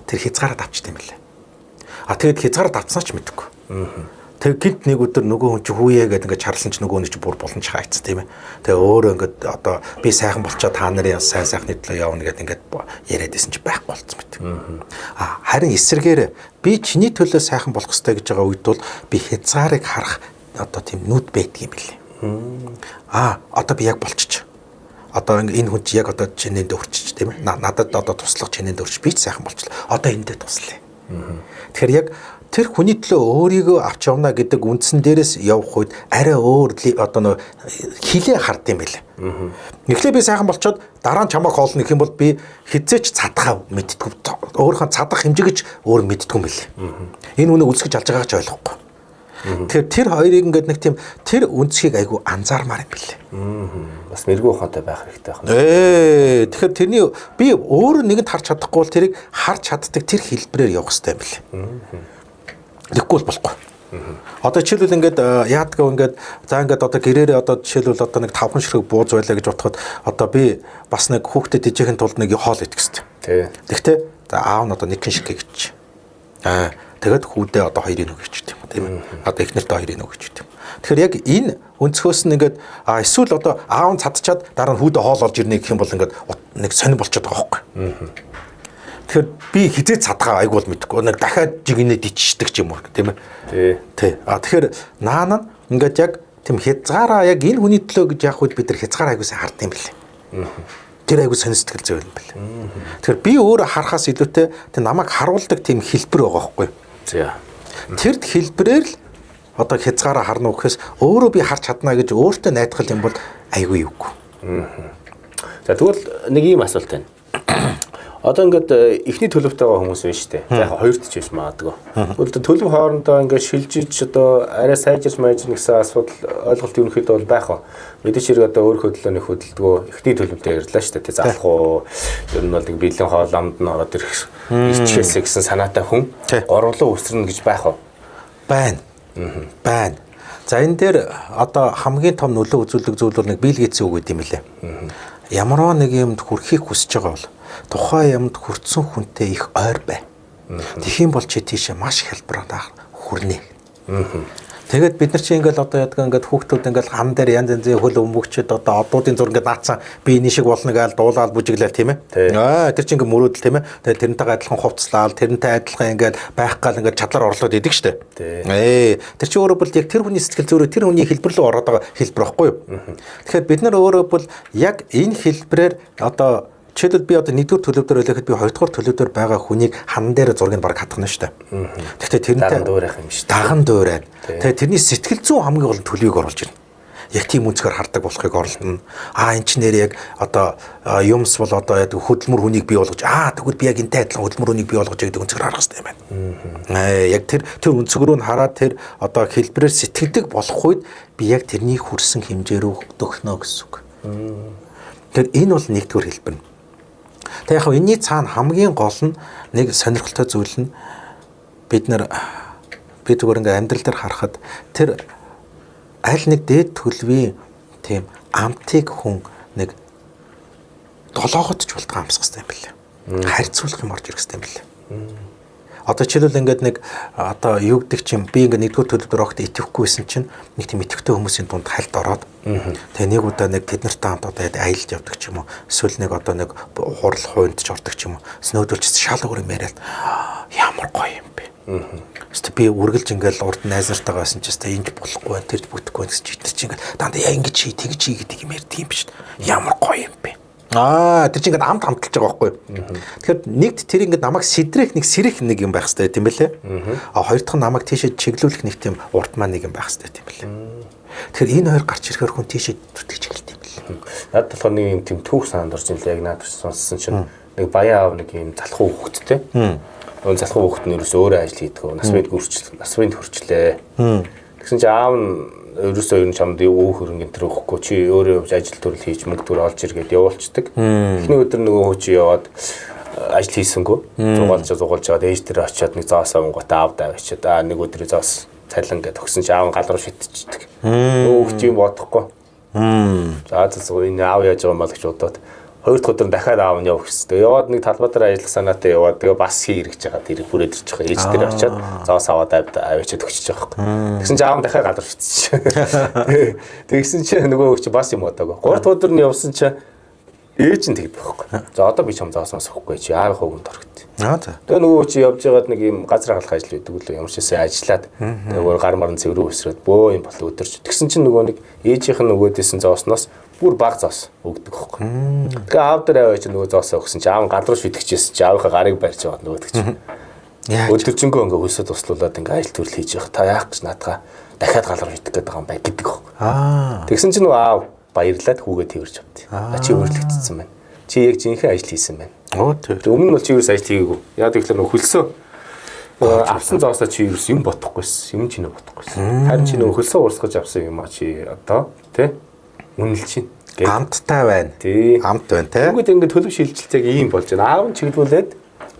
Тэр хязгаараа давчт юм лээ. А тэгэд хязгаараа давцсан ч мэдэхгүй. Тэг гинт нэг өдөр нөгөө хүн чи хүүе гэдэг ингээд чарлсан чи нөгөө нэг чи бүр болон ч хайцсан тийм ээ. Тэгээ өөрөө ингээд одоо би сайхан болчоо та нарын сайн сайхны төлөө явна гэдэг ингээд яриад исэн чи байхгүй болцсон мэт. А харин эсрэгээр би чиний төлөө сайхан болох ёстой гэж байгаа үед бол би хязгаарыг харах одоо тийм нүд байдаг юм билээ. А одоо би яг болчих. Одоо энэ хүн чи яг одоо чинээндээ өрчиж тийм ээ. Надад одоо туслах чинээндээ өрч би ч сайхан болчлаа. Одоо эндээ туслая. Тэгэхээр яг тэр хүний төлөө өөрийгөө авч явна гэдэг үндсэн дээрээс явах үед арай өөр одоо нөө хилээ хард юм байлаа. Эхлээ би сайхан болчоод дараа нь чамайг хоолно гэх юм бол би хизээч цадхаа мэддэггүй. Өөрийнхөө цадах хэмжээгч өөр мэддэггүй юм байлээ. Энэ үнэ үлсгэж алж байгаагаа ч ойлгохгүй. Тэгэхээр тэр хоёрыг ингээд нэг тийм тэр үнцгийг айгүй анзаармаар юм билээ. Бас мэрэгүү ухаантай байх хэрэгтэй байна. Тэгэхээр тэрний би өөрөө нэгэнд харж чадахгүй бол тэрийг харж чаддаг тэр хэлбэрээр явах хэрэгтэй юм билээ. Тэгэхгүй бол болохгүй. Одоо жишээлбэл ингээд яадаг вэ ингээд за ингээд одоо гэрээрээ одоо жишээлбэл одоо нэг 5 ширхэг бууз байлаа гэж бодоход одоо би бас нэг хүүхдэд ижихийн тулд нэг хоол идэх хэрэгтэй. Тэгтээ за аав нь одоо нэг ширхэг ич. Аа тэгээд хүүдээ одоо хоёрыг өгч гэдэг юм тийм ээ. Одоо эхнэртээ хоёрыг өгч гэдэг юм. Тэгэхээр яг энэ өнцгөөс нь ингээд эсвэл одоо аав нь цадчаад дараа нь хүүдээ хоол олж ирнэ гэх юм бол ингээд нэг сонир болчиход байгаа байхгүй. Тэгэхээр би хизээ цадгаа айгуул мэдэхгүй. Нэг дахиад жигнэ дичдэг ч юм уу тийм ээ. Тий. А тэгэхээр наана ингээд яг тийм хязгаараа яг энэ хүний төлөө гэж явах үед бид нар хязгаар айгуу сайн хардсан юм билээ. Тэр айгуу сонир сэтгэл зүй юм билээ. Тэгэхээр би өөрөө харахаас илүүтэй тэр намайг харуулдаг тийм хэлбэр байгаа байхгүй юу? За. Тэр хэлбэрээр л одоо хязгаараа харна уу гэхээс өөрөө би харж чадна гэж өөртөө найдах юм бол айгүй юугүй. За тэгвэл нэг ийм асуулт байна. Одоо ингээд эхний төлөвтэй байгаа хүмүүс байна шүү дээ. За яг хоёрт ч биш магадгүй. Тэгвэл төлөв хоорондоо ингээд шилжиж одоо арай сайжирч майжирна гэсэн асуудал ойлголт ерөнхийдөө бол байх ба. Мэдээч хэрэг одоо өөр хөдлөө нэг хөдөлдгөө эхний төлөвтэй ярьлаа шүү дээ. Тэ залах уу? Ер нь бол нэг бэлэн хоол амд нь ороод ирэх ирчихээсэ гэсэн санаатай хүн гурлуу өсрөнө гэж байх уу? Байна. Байна. За энэ дээр одоо хамгийн том нөлөө үзүүлдэг зүйл бол нэг Билл Гейтсийн үг гэдэг юм лээ. Ямарваа нэг юмд хүрэхийг хүсэж байгаа бол тухайн юмд хүртсэн хүнтэй их ойр бай. Тэгэх юм бол чи тийшээ маш хялбараар хүрнэ. Тэгээд бид нар чи ингээл одоо яадаг ингээд хүүхдүүд ингээл хам дээр янз янзын хөл өмгөгчд одоо одуудын зур ингээд наацсан би энэ шиг болно гээл дуулаад бүжиглээл тийм ээ. Аа тэр чи ингээд мөрөөдөл тийм ээ. Тэгээд тэрнтэйгээ адилхан хувцлаал, тэрнтэй адилхан ингээд байх гал ингээд чадлаар орлоод идэг штэ. Тэр чи өөрөө бол яг тэр хүний сэтгэл зүйрээ тэр хүний хэлбэр рүү ороод байгаа хэлбэр байхгүй юу? Тэгэхээр бид нар өөрөө бол яг энэ хэлбэрээр одоо жишээлбэл би одоо нэгдүгээр төлөв дээр байлаа гэхэд би хоёрдугаар төлөв дээр байгаа хүнийг хан дээр зургийг баг хатгана шүү дээ. Гэхдээ тэрнтэй даган дуурайх юм шүү дээ. Даган дуурайна. Тэгээ тэрний сэтгэл зүйн хамгийн гол нь төлөвийг оруулж ирнэ. Яг тийм өнцгөр хардаг болохыг оролдоно. Аа эн чинь нэр яг одоо юмс бол одоо яг хөдөлмөр хүнийг бий болгож аа тэгвэл би яг энтэй адилхан хөдөлмөр хүнийг бий болгож гэдэг өнцгөр харах хэрэгтэй юм байна. Яг тэр өнцгөрөө нь хараад тэр одоо хэлбэрээр сэтгэлдэг болох үед би яг тэрний хүрсэн хэмжээ рүү дөхнө гэсэн үг. Тэгэхээр энэ бол нэгдүгээр хэлбэр. Тэг яг энэний цаана хамгийн гол нь нэг сонирхолтой зүйл нь бид нар би зүгээр ингээ амьдрал дээр харахад тэр аль нэг дээд төлөвийн тийм амтыг хүн нэг долоогод ч болтгоо амсах хэрэгтэй юм билээ. Харьцуулах юм орж ирэх хэрэгтэй юм билээ. Одоо жишээлбэл ингээд нэг одоо юу гэдэг чинь би ингээд нэгдүгээр төлөв дээр огт итгэхгүй байсан чинь нэг тийм итгэвтэй хүмүүсийн дунд хальт ороод тэгээ нэг удаа нэг тэд нартай хамт одоо аялж явдаг ч юм уу эсвэл нэг одоо нэг хурал хувинд ч ордог ч юм уу снөөдөлч шал өөр юм яриад ямар гоё юм бэ. Өстө би үргэлж ингээд урд найз нартайгаа байсан ч өстө ингэж болохгүй байх тэрж бүтэхгүй байх гэж чи тэд чинь ингээд дандаа яа ингэж хий тэгж хий гэдэг юм ярьдаг юм биш. Ямар гоё юм бэ. Аа, тэр чинь ингээд амт амталж байгаа байхгүй юу? Тэгэхээр нэгд тэр ингээд намайг сэдрэх нэг сэрэх нэг юм байх хэрэгтэй тийм бэлээ. А хоёр дахь нь намайг тийшээ чиглүүлэх нэг тийм урд маань нэг юм байх хэрэгтэй тийм бэлээ. Тэгэхээр энэ хоёр гарч ирэхээр хүн тийшээ зүтгэж эхэлдэг юм бэлээ. Надад болохоор нэг юм тийм түүх санаанд орж ирлээ, яг надад сонссон чинь нэг баян аав нэг юм залхуу хүүхэдтэй. Нөгөө залхуу хүүхэд нь ерөөсөө өөрөө ажил хийдэг. Нас биед хүрчлээ. Тэгсэн чинь аав нь ерөөсөө ер нь чамд өөх хөрөнгө энэ төр өгөхгүй, чи өөрөө явж ажил төрөл хийж мөнгө төр олж ир гэдээ явуулцдаг. Эхний өдөр нөгөө хүү чи яваад ажил хийсэнгүү. Зугаалж яваад ээж дээр очиад нэг зоос авангуудаа аав даа очиад аа нэг өдрийн зоос цалин гэдээ өгсөн чи аав гал руу шитчихдэг. Нөгөө хүү чи юм бодохгүй. За зөв энэ аав яаж байгаа юм бол гэж бодоод хоёр дахь өдөр нь дахиад аав нь явах гэсэн. Яваад нэг талбай дээр ажиллах санаатай яваад тэгээ бас хий ирэж байгаа тэр бүрээд ирж байгаа. Ээж дээр очиад зоос аваад аваачаад өгчөж байгаа байхгүй. Тэгсэн чинь аав нь дахиад гал руу шитчихсэн. Тэгсэн чинь нөгөө хүү чи бас юм бодоагүй. Гурав дахь өдөр нь явсан чинь ээж нь тэгдэг байхгүй. За одоо би чам зоос мас өгөхгүй, чи аавынхаа өгөнд орогд. Аа за. Тэгээ нөгөө чи явж байгаад нэг юм газар хагалах ажил байдаг үлээ, ямар ч байсан ажиллаад тэгээ гар маран цэврүү өсрөөд бөө юм бол өдөрч. Тэгсэн чинь нөгөө нэг ээжийнх нь нөгөөдөөсөн зоосноос бүр баг зоос өгдөг байхгүй. Тэгээ аав дээр аваа чи нөгөө зоосоо өгсөн чи аав гал руу шитгэжсэн чи аавынхаа гарыг барьж аваад нөгөөдөг чи. Өдөржингөө ингээ хөлсөө туслуулад ингээ ажил төрөл хийж явах. Та яах гэж наадгаа дахиад гал руу шитгэх гээд байгаа юм бай гэдэг байхгүй. Тэгсэн чинь нөгөө аав баярлаад хүүгээ тэрж авд. Чи өөрлөгдсөн байна. Чи яг жинхэнэ ажил хийсэн байна. Оо тэр. Өмнө нь бол чи юус ажил хийгээгүй. Яг тэгэхээр нөгөө хөлсөө авсан зоосоо чи юус юм бодохгүйсэн. Юм чи нөө бодохгүйсэн. Харин чи нөгөө хөлсөө урсгаж авсан юм а чи одоо тий үнэлж чинь. Амттай байна. Тий. Амт байна тий. Тэгвэл ингээд төлөв шилжилт яг ийм болж байна. Аав нь чиглүүлээд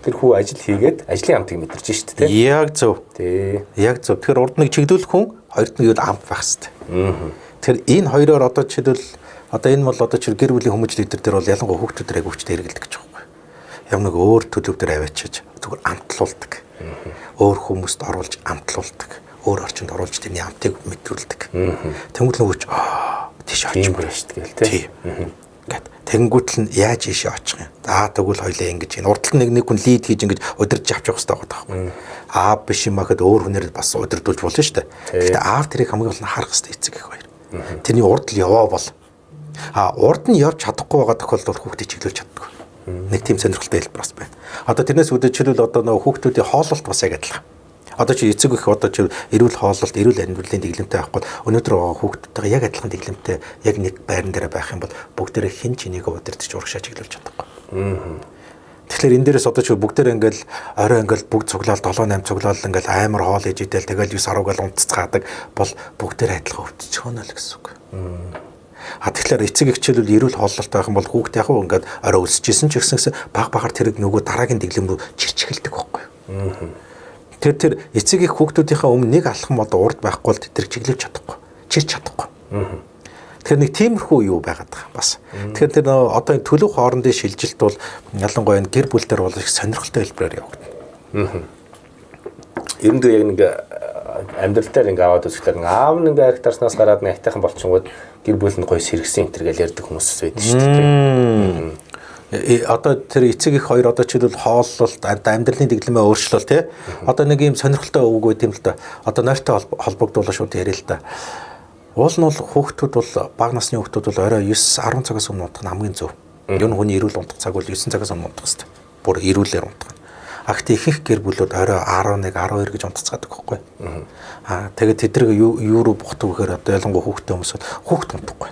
тэр хүү ажил хийгээд ажлын амтыг мэдэрч шít тий. Яг зөв. Тий. Яг зөв. Тэгэхээр урд нэг чиглүүлэх хүн, хоёрт нэг амт байх хэвээр. Тэгэхээр энэ хоёроор одоо жишээлбэл одоо энэ бол одоо чи гэр бүлийн хүмүүжил лидер дээр бол ялангуяа хүүхдүүд айгүй хүчтэй хэрэгэлдэг гэж байгаа байхгүй. Ямар нэг өөр төлөв дээр аваачиж зүгээр амтлуулдаг. Өөр хүмүүст оруулж амтлуулдаг. Өөр орчинд оруулж тэрний амтыг мэдрүүлдэг. Тэнгүүт нөгөө ч тийш очих юм байна шүү дээ тий. Гэт тэнгүүтэл нь яаж ийшээ очих юм. За тэгвэл хоёлаа ингэж юм. Урд нь нэг хүн лид хийж ингэж удирдах авчих хэрэгтэй байгаа байхгүй. Аав биш юм ахэд өөр хүнээр бас удирдуулж болно шүү дээ. Гэхдээ аав тэрийг хамгийн гол нь харах хэрэгтэй эцэг их хоёр. Тэрний урд л яваа бол а урд нь явж чадахгүй байгаа тохиолдолд хүүхдээ чиглүүлж чаддаггүй. Нэг тийм сонирхолтой хэлбэр бас байна. Одоо тэрнээс үүдэж жишээлбэл одоо нөгөө хүүхдүүдийн хооллолт бас яг адилхан. Одоо чи эцэг их одоо чи эрүүл хооллолт, эрүүл амьдралын дэглэмтэй байхгүй өнөөдөр байгаа хүүхдүүдтэйгээ яг адилхан дэглэмтэй яг нэг байран дээр байх юм бол бүгдээрээ хэн ч энийг удирдах урагшаа чиглүүлж чадахгүй. Тэгэхээр энэ дээрээс одоо чи бүгдээр ингээл орой ингээл бүгд цуглаал 7 8 цуглаал ингээл амар хоол ээж идэл тэгэл 9 10 гал унтцгаадаг бол бүгдээр адилхан өвдчих өнө л гэсэн үг. А тэгэхээр эцэг эхчээлүүл эрүүл хооллолтой байх юм бол хүүхд яг уу ингээд орой өлсөжсэн ч гэсэн баг багаар тэрэг нөгөө дараагийн дэглэм рүү чирч эхэлдэг байхгүй юу. Тэр эцэг их хүүхдүүдийнхээ өмнө нэг алхам одоо урд байхгүй бол тэр чиглүүлж чадахгүй, чирч чадахгүй. Тэгэхээр нэг тиймэрхүү юу байгаад байгаа бас. Тэгэхээр тэр одоо энэ төлөв хоорондын шилжилт бол ялангуяа энэ гэр бүл дээр бол их сонирхолтой хэлбэрээр явагдана. Ер нь яг нэг амьдрал дээр ингээ аваад үзэхлээр ингээ аав нь ингээ арх тарснаас гараад нэг айтайхан болчингууд гэр бүл нь гоё сэргсэн энэ төр гэл ярьдаг хүмүүс байдаг шүү дээ. Одоо тэр эцэг их хоёр одоо жишээлбэл хооллолт, амьдралын дэглэмээ өөрчлөл тий. Одоо нэг юм сонирхолтой үг байт юм л да. Одоо нойртой холбогдуулаа шууд яриа л да. Уул нь бол хүүхдүүд бол бага насны хүүхдүүд бол орой 9 10 цагаас өмнө унтах нь хамгийн зөв. Ер нь хүний эрүүл унтах цаг бол 9 цагаас өмнө унтах хэрэгтэй. Бүр эрүүлээр унтах. А гэхдээ ихэнх гэр бүлүүд орой 11 12 гэж унтцгаадаг байхгүй. Аа тэгээд тэднийг юу руу бухдаг гэхээр одоо ялангуяа хүүхдтэй хүмүүс бол хүүхд унтахгүй.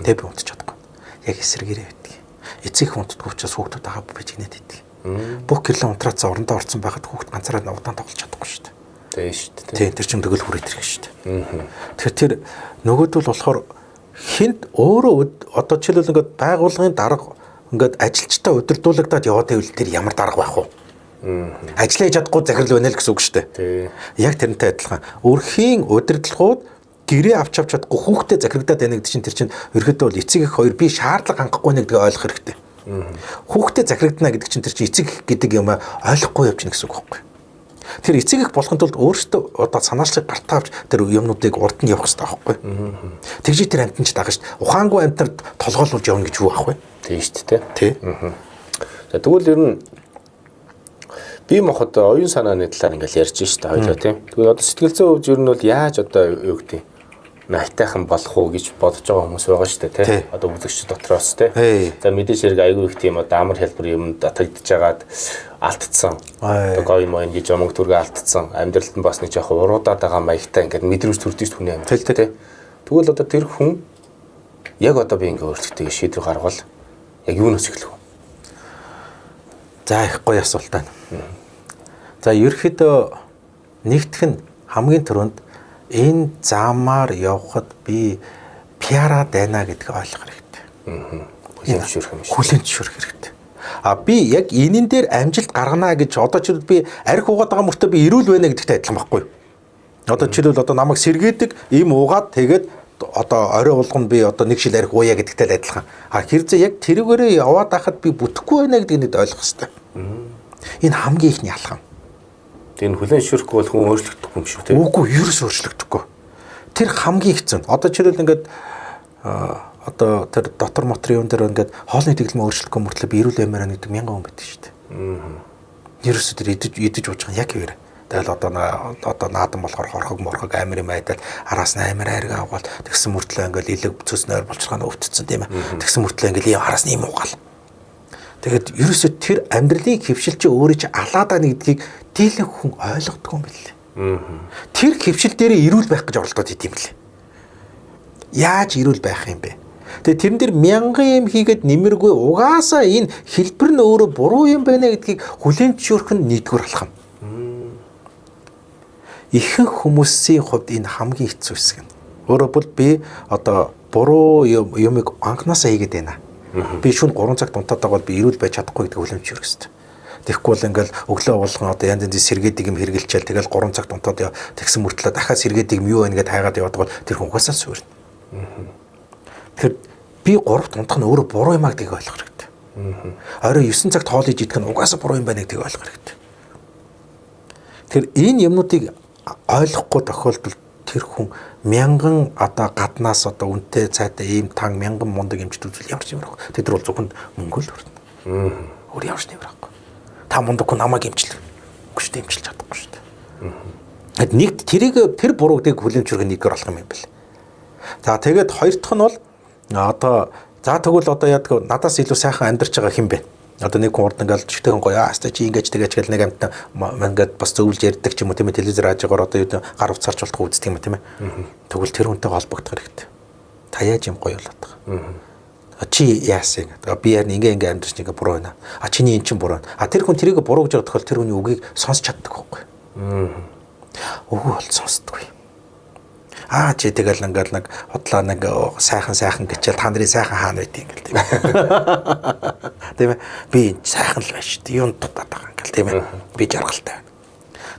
Тэг би унтчих чадахгүй. Яг эсрэгээрээ байдаг. Эцэг их унтдаггүй учраас хүүхдүүд агаа бижигнээд идэг. Бүх гэрлэн унтраацаа орондоо орцсон байхад хүүхд ганцаараа удаан тоглож чадахгүй шүү дээ. Тийм шүү дээ. Тийм тэр чинь тэгэл хүрээд ирэх шүү дээ. Тэгэхээр тэр нөгөөдөл болохоор хинт өөрөө одоо жишээлбэл ингээд байгууллагын дарга ингээд ажилчдаа удирдуулагдаад яваад байвал тэр ямар дарга байх вэ? Ажиллаа хийж чадахгүй захирал байна л гэсэн үг шүү дээ. Яг тэрнтэй адилхан. Өрхийн удирдлагууд гэрээ авч авч чадахгүй хүүхдээ захирагдаад байна гэдэг чинь тэр чинь ерөөдөө бол эцэг их хоёр би шаардлага хангахгүй нэгдгээ ойлгох хэрэгтэй. Хүүхдээ захирагдана гэдэг чинь тэр чинь эцэг их гэдэг юм ойлгохгүй явж гэнэ гэсэн үг байхгүй. Тэр эцэг их болохын тулд өөртөө одоо санаачлаг гартаа авч тэр юмнуудыг урд нь явах хэрэгтэй байхгүй. Тэгжээ тэр амьтан ч дагаж шүү дээ. Ухаангүй амьтар толгойлуулж явна гэж юу ах вэ? Тийм шүү дээ. Тий. За тэгвэл ер нь би мохот оюун санааны талаар ингээл ярьж штэ хоёлоо тийм. Тэгвэл одоо сэтгэл зүйн хөвж ер нь бол яаж одоо юу гэдэг найтайхан болох уу гэж бодож байгаа хүмүүс байгаа шүү дээ, тий. Одоо үзэгч дотроос, тий. За мэдээж хэрэг айгүй их тийм одоо амар хэлбэр юмд татагдж жагаад алдцсан. Одоо гоё моён гэж мөнгө төргөө алдцсан. Амьдралд нь бас нэг жоохон уруудаад байгаа маягтай ингээд мэдрэмж төрдөж хүний амьдрал, тий. Тэгвэл одоо тэр хүн яг одоо би ингээд өөрчлөлтийг шийдвэр гаргавал яг юунаас эхлэх вэ? За их гоё асуулт байна. За ерөөхдөө нэгдэх нь хамгийн түрүүнд энэ замаар явхад би пиараад байна гэдгийг ойлгох хэрэгтэй. Хүлээн зөвшөөрөх юм шиг. Хүлээн зөвшөөрөх хэрэгтэй. А би яг энэн дээр амжилт гаргана гэж одоо жишээлбэл би арх угаад байгаа мөртөө би эрүүл байна гэдэгтэй адилхан байхгүй юу? Одоо жишээлбэл одоо намайг сэргээдэг им уугаад тэгээд одоо орой болгоно би одоо нэг шил арх ууя гэдэгтэй л адилхан. А хэрзээ яг тэрүүгээрээ яваад байхад би бүтэхгүй байна гэдгийг нэг ойлгох хэрэгтэй. Энэ хамгийн ихний алхам. Тэр хүлээн зөвшөөрөхгүй бол хүн өөрчлөгдөхгүй юм шүү, тийм. Үгүй, ерөөс өөрчлөгдөхгүй. Тэр хамгийн хэцүү. Одоо жишээлбэл ингээд одоо тэр дотор мотор юм дээр ингээд хоолны дэглэмээ өөрчлөхгүй мөртлөө би эрүүл баймаар байна гэдэг мянган хүн байдаг шүү дээ. Ерөөсөө тэр идэж ууж байгаа яг хэвээр. Тэгэл одоо наадан болохоор хорхог морхог амар юм айдал араас нь амар айрг авгаал тэгсэн мөртлөө ингээд илэг цөс нойр болчихгоо өвтцэн тийм ээ. Тэгсэн мөртлөө ингээд ийм араас нь юм уугаал. Тэгээд ерөөсөө тэр амьдралын хөвшил чи өөрөө чи алаад байна гэдгийг дийлэн хүн ойлгодгүй юм билээ. Тэр хөвшил дээрээ эрүүл байх гэж оролдоод идэм билээ. Яаж эрүүл байх юм бэ? Тэгээд тэрэн дээр мянган юм хийгээд нэмэргүй угаасаа энэ хэлбэр нь өөрөө буруу юм байна гэдгийг хүлээн зөвшөөрөх нь нэгдүгээр алхам. Ихэнх хүмүүсийн хувьд энэ хамгийн хэцүү хэсэг нь. Өөрөөр хэлбэл би одоо буруу юмыг анханасаа хийгээд байна. Би шөнө 3 цагт унтаад байгаа бол би эрүүл байж чадахгүй гэдэг хүлээн зөвшөөрөх хэрэгтэй. Тэгэхгүй бол ингээл өглөө болгон одоо янз янзын сэргээдэг юм хэргэлчээл тэгэл 3 цагт унтаад тэгсэн мөртлөө дахиад сэргээдэг юм юу байна гэдээ хайгаад явдаг бол тэр хүн угаасаа суурна. Тэгэхээр би 3-т унтах нь өөрөө буруу юм а гэдгийг ойлгох хэрэгтэй. Орой 9 цагт хоол хийж идэх нь угаасаа буруу юм байна гэдгийг ойлгох хэрэгтэй. Тэгэхээр энэ юмнуудыг ойлгохгүй тохиолдолд тэр хүн мянган одоо гаднаас одоо үнэтэй цайтай ийм тан мянган мундаг эмчт үзвэл ямар ч юм байхгүй. Тэд нар бол зөвхөн мөнгө л өрнө. Өөр ямар ч нэмэр авахгүй. Та мундаг хүн намайг эмчлэх. Үгүй шүү дээ, эмчилж чадахгүй шүү дээ. Тэгэд нэг тэрийг тэр буруугдыг хүлээн зөвшөөрөх нэггээр болох юм байл. За тэгээд хоёр дахь нь бол одоо за тэгвэл одоо яадаг надаас илүү сайхан амьдарч байгаа хэн бэ? Одоо нэг хүн урд ингээл чигтэйхэн гоё аастай чи ингэж тэгэж гэл нэг амтан ингээд бас зөвлөж ярьдаг ч юм уу тийм ээ, телевизээр ажигаар одоо юу гар утсаарч болтгоо үздэг юм тийм ээ. Тэгвэл тэр хүнтэй холбогдох хэрэгтэй. Та яаж юм гоё болоод байгаа. Чи яасан гэдэг. Би харин ингээ ингээ амьдарч ингээ буруу байна. А чиний эн чинь буруу байна. А тэр хүн тэрийг буруу гэж байгаа тохиол тэр хүний үгийг сонсч чаддаг байхгүй. Үгүй бол сонсдоггүй. Аа чи тэгэл ингээл нэг худлаа нэг сайхан сайхан гэчээл та нарын сайхан хаана байт ингээл тийм ээ. Тийм ээ. Би сайхан л байна шүү дээ. Юунд дутаад байгаа ингээл тийм ээ. Би жаргалтай байна.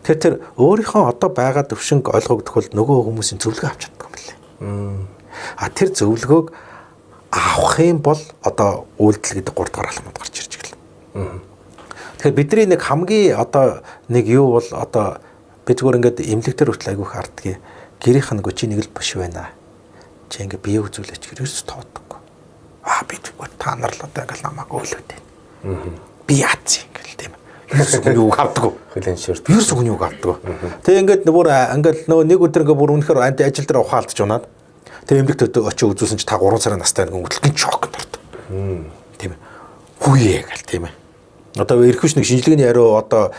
Тэгэхээр тэр өөрийнхөө одоо байгаа төвшинг ойлгогдох бол нөгөө хүмүүсийн зөвлөгөө авч чаддаг юм билээ. А тэр зөвлөгөөг авах юм бол одоо үйлдэл гэдэг 3 дугаар алхмууд гарч ирж гэлээ. Тэгэхээр бидний нэг хамгийн одоо нэг юу бол одоо би зүгээр ингээд эмнэлэг дээр хүртэл айгүйх хардгийг гэрийнх нь чи нэг л биш байна. Чи ингээ бие үзүүлээч гэрээс тоодоггүй. Аа би зүгээр та нар л одоо ингээл намайг өөлөөд байна. Би яатсан ингээл тийм ээ. Ерөөс үгүй юу авдаггүй. Хүлээн зөвшөөрдөг. Ерөөс үгүй юу авдаггүй. Тэгээ ингээд бүр ингээл нөгөө нэг өдөр ингээ бүр үнэхээр ажил дээр ухаалдж унаад. Тэгээ эмнэлэгт очиж үзүүлсэн чи та 3 сарын настай нэг өнгөлгийн шокнд ордог. Тийм ээ. Хүүе гэл тийм ээ. Одоо эрхвч нэг шинжилгээний яриа одоо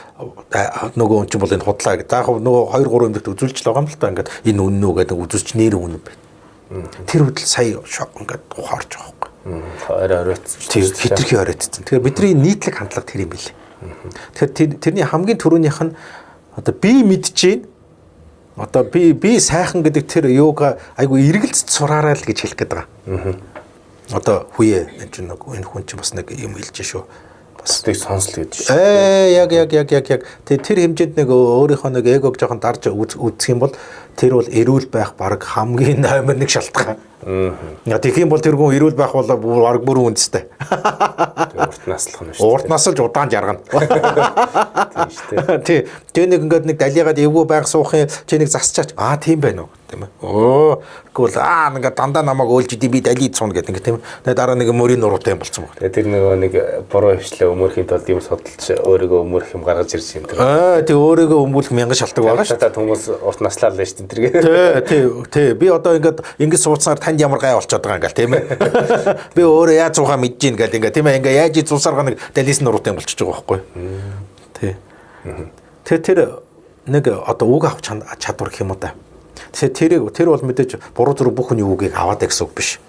нөгөө хүн чинь бол энэ худлаа гэдэг. За яг нөгөө 2 3 эмнэлэгт үзүүлж л байгаа юм л та ингээд энэ үнэн үү гэдэг үзүүлч нэр үнэн байна. Тэр үдэл сая шок ингээд ухаарч байгаа байхгүй. Орой оройтсон. Тэр хитрхи оройтсон. Тэгэхээр бидний нийтлэг хандлага тэр юм билээ. Тэгэхээр тэрний хамгийн түрүүнийх нь одоо би мэдэж гин одоо би сайхан гэдэг тэр юуга айгу эргэлзэж сураарай л гэж хэлэх гээд байгаа. Одоо хүүе энэ чинь энэ хүн чинь бас нэг юм хэлж шүү. Бусдыг сонсол гэж шүү. Яг. Тэгээ тэр хэмжээнд нэг өөрийнхөө нэг эгог жоохон дарж үзэх юм бол тэр бол эрүүл байх баг хамгийн номер 1 шалтгаан. Тэгэх юм бол тэр хүн эрүүл байх бол баг бүр үндэстэй. Тэгээ урт наслах нь шүү. Урт насалж удаан жаргана. Тийм шүү дээ. Тий. Тэгээ нэг ингээд нэг далигаад эвгүй байнга суух юм чи нэг засчаач. Аа тийм байна уу. тийм ээ. Өө тэгвэл ингээ дандаа намайг өөлж идэв би далид сууна гэдэг ингээ тийм ээ. Тэгээ дараа нэг мөрийн нуруутай юм болцсон баг. Тэгээ тэр нөгөө нэг буруу хвшлээ өмөрхийн тулд юм судалж өөрийгөө өмөрөх юм гаргаж ирж юм тэр. Тэг өөрийгөө өмгүүлэх мянган шалтгаан байгаа шүү. Та хүмүүс урт наслаа л шүү дээ тэр. Тий, тий. Би одоо ингээд ингэ сууцсаар танд ямар гай болчиход байгаа ингээл тийм ээ. Би өөрөө яаж зуухаа мэдэж гин гэл ингээ тийм ээ. Ингээ яаж зуусаар нэг далис нуруутай юм болчихж байгаа байхгүй. Тий. Тэр нэг одоо үг авах чадвар гэх юм уу та. Тэгэхээр тэр бол мэдээж буруу зүрх бүх хүний үгийг аваад гэсэн үг биш.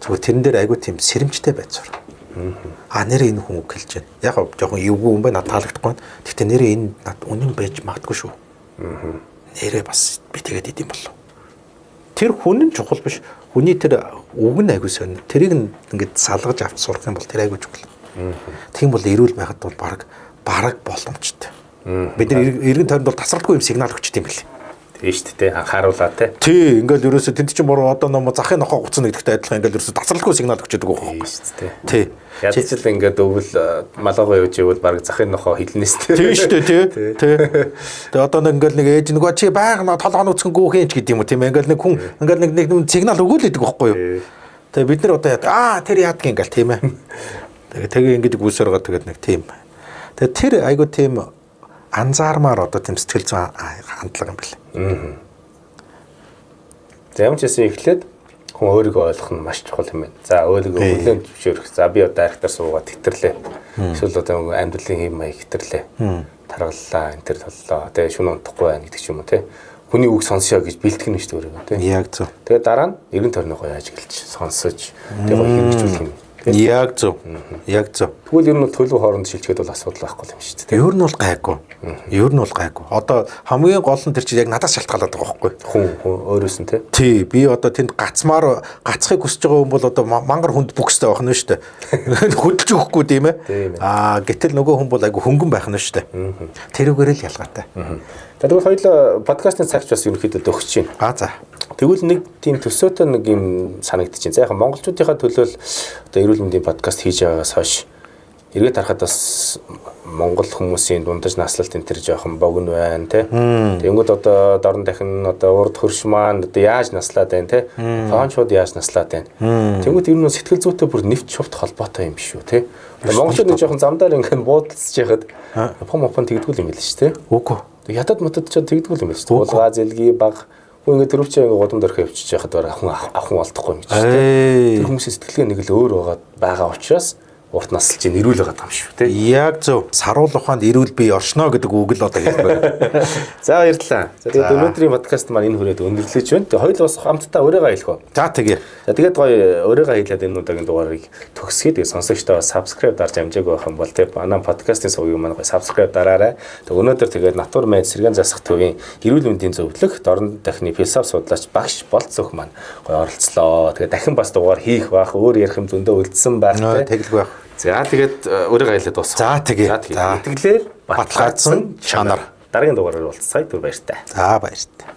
Зүгээр тэрэн дээр айгүй тийм сэрэмжтэй байцвар. Нэрээ энэ хүн үг хэлж байна. Яг жоохон эвгүй юм байна, надад таалагдахгүй байна. Гэхдээ нэрээ энэ над үнэн байж магадгүй шүү. Нэрээ бас би тэгээд идэм болов. Тэр хүн нь чухал биш. Хүний тэр үг нь айгүй сонь. Тэрийг ингээд салгаж авч сурах юм бол тэр айгүй чухал. Тийм бол эрүүл байхад бол бараг боломжтой. Бид нар эргэн тойронд бол тасралтгүй юм сигнал өгчт юм бэл. Тийм шүү дээ, анхааруулаа те. Тий, ингээл ерөөсө тэнд чинь буруу одоо нөмө захын нохоо гуцна гэдэгтэй адилхан ингээл ерөөсө тасралтгүй сигнал өгч байдаг байхгүй. Тийм шүү дээ. Тий. Ядч л ингээд өвөл малгай явж ивэл бараг захын нохоо хилнэ шүү дээ. Тийм шүү дээ, тий. Тий. Тэгээ одоо нэг ингээл нэг ээж нөгөө чи байга нөө толгойн үцхэн гүүхэн ч гэдэг юм уу тийм ингээл нэг хүн ингээл нэг сигнал өгөөл идэг байхгүй юу. Тэгээ бид нар одоо яа тэр яадаг ингээл тийм ээ. Тэгээ ингээд гүйсээр байгаа тэгээд нэг тийм. Тэгээ тэр айгу тийм анзаармаар одоо тийм сэтгэл зүйн хандлага юм бэл. За ямар ч гэсэн эхлээд хүн өөрийгөө ойлгох нь маш чухал юм байна. За өөрийгөө хүлээн зөвшөөрөх. За би одоо архитаар суугаад хэтэрлээ. Эсвэл одоо амьдралын хэм маяг хэтэрлээ. Таргаллаа, энэ төр толлоо. Тэгээ шүн унтахгүй байна гэдэг ч юм уу те. Хүний үг сонсё гэж бэлтгэх нь шүү дээ өөрийгөө те. Яг зөв. Тэгээ дараа нь эргэн тойрныгоо яаж гэлж сонсож тэгээ гоё хэрэгжүүлэх юм. Яг зөв. Яг зөв. Тэгвэл ер нь бол төлөв хооронд шилжихэд бол асуудал байхгүй юм шүү дээ. Ер нь бол гайгүй. Ер нь бол гайгүй. Одоо хамгийн гол нь тэр чинь яг надаас шалтгаалаад байгаа байхгүй. Хүн өөрөөс нь тий. Тий, би одоо тэнд гацхыг хүсэж байгаа хүн бол одоо мангар хүнд бүкстэй байх нь шүү дээ. Хөдөлж өгөхгүй тийм ээ. Гэтэл нөгөө хүн бол айгүй хөнгөн байх нь шүү дээ. Тэрүүгээр л ялгаатай. За тэгвэл хоёулаа подкастын цагч бас ерөнхийдөө дөхөж байна. За. Тэгвэл нэг тийм төсөөтэй нэг юм санагдчихээн. За яг монголчуудынхаа төлөө л одоо эрүүл мэндийн подкаст хийж байгаагаас хойш эргээд харахад бас монгол хүмүүсийн дундаж наслалт энэ төр жоохон богино байна тий. Тэнгүүд одоо дорн дахин одоо урд хөрш маань одоо яаж наслаад байна тий. Фончууд яаж наслаад байна. Тэнгүүд ер нь сэтгэл зүйтэй бүр нэвт шувт холбоотой юм биш үү тий. Одоо монголчууд нэг жоохон замдаар ингээд буудалцж яхад пом тэгдэггүй юм байл шүү тий. Үгүй. Ятад мотод ч тэгдэггүй юм байл шүү. Тулгаа зэлги баг хүн ингээд төрөвчөө ингээд гудамд орхио явчихж яхад бараг ахын олдохгүй юм чи тий. Тэр хүмүүсийн сэтгэлгээ нэг л өөр байгаа учраас урт наслж эрүүл байгаа юм шүү тий. Яг зөв. Саруул ухаанд эрүүл бие оршино гэдэг үг л одоо хэлмээр. За баярлалаа. За тэгээд өнөөдрийн подкаст маань энэ хүрээд өндөрлөж байна. Тэгээд хоёул бас хамтдаа өөрийгөө хэлэх үү? За тэгье. За тэгээд гоё өөрийгөө хэлээд энэ удаагийн дугаарыг төгсгöd. Тэгээд сонсогчдоо subscribe дарж амжаагүй байх юм бол тий манай подкастын сувгийг маань гоё subscribe дараарай. Тэгээд өнөөдөр тэгээд Натур Мед сэргээн засах төвийн эрүүл мэндийн зөвлөх дорн дахны философи судлаач багш Болцөөх маань гоё оролцлоо. Тэгээд дахин бас дугаар хийх бах, өөр ярих юм зөндөө үлдсэн байх тий. Тэгэлгүй байх. За тэгээд өөрийгөө хэлээд дуусгах. За тэгье. Итгэлээр баталгаажсан чанар. Дараагийн дугаараар уулзцаая. Түр баяртай. За баяртай.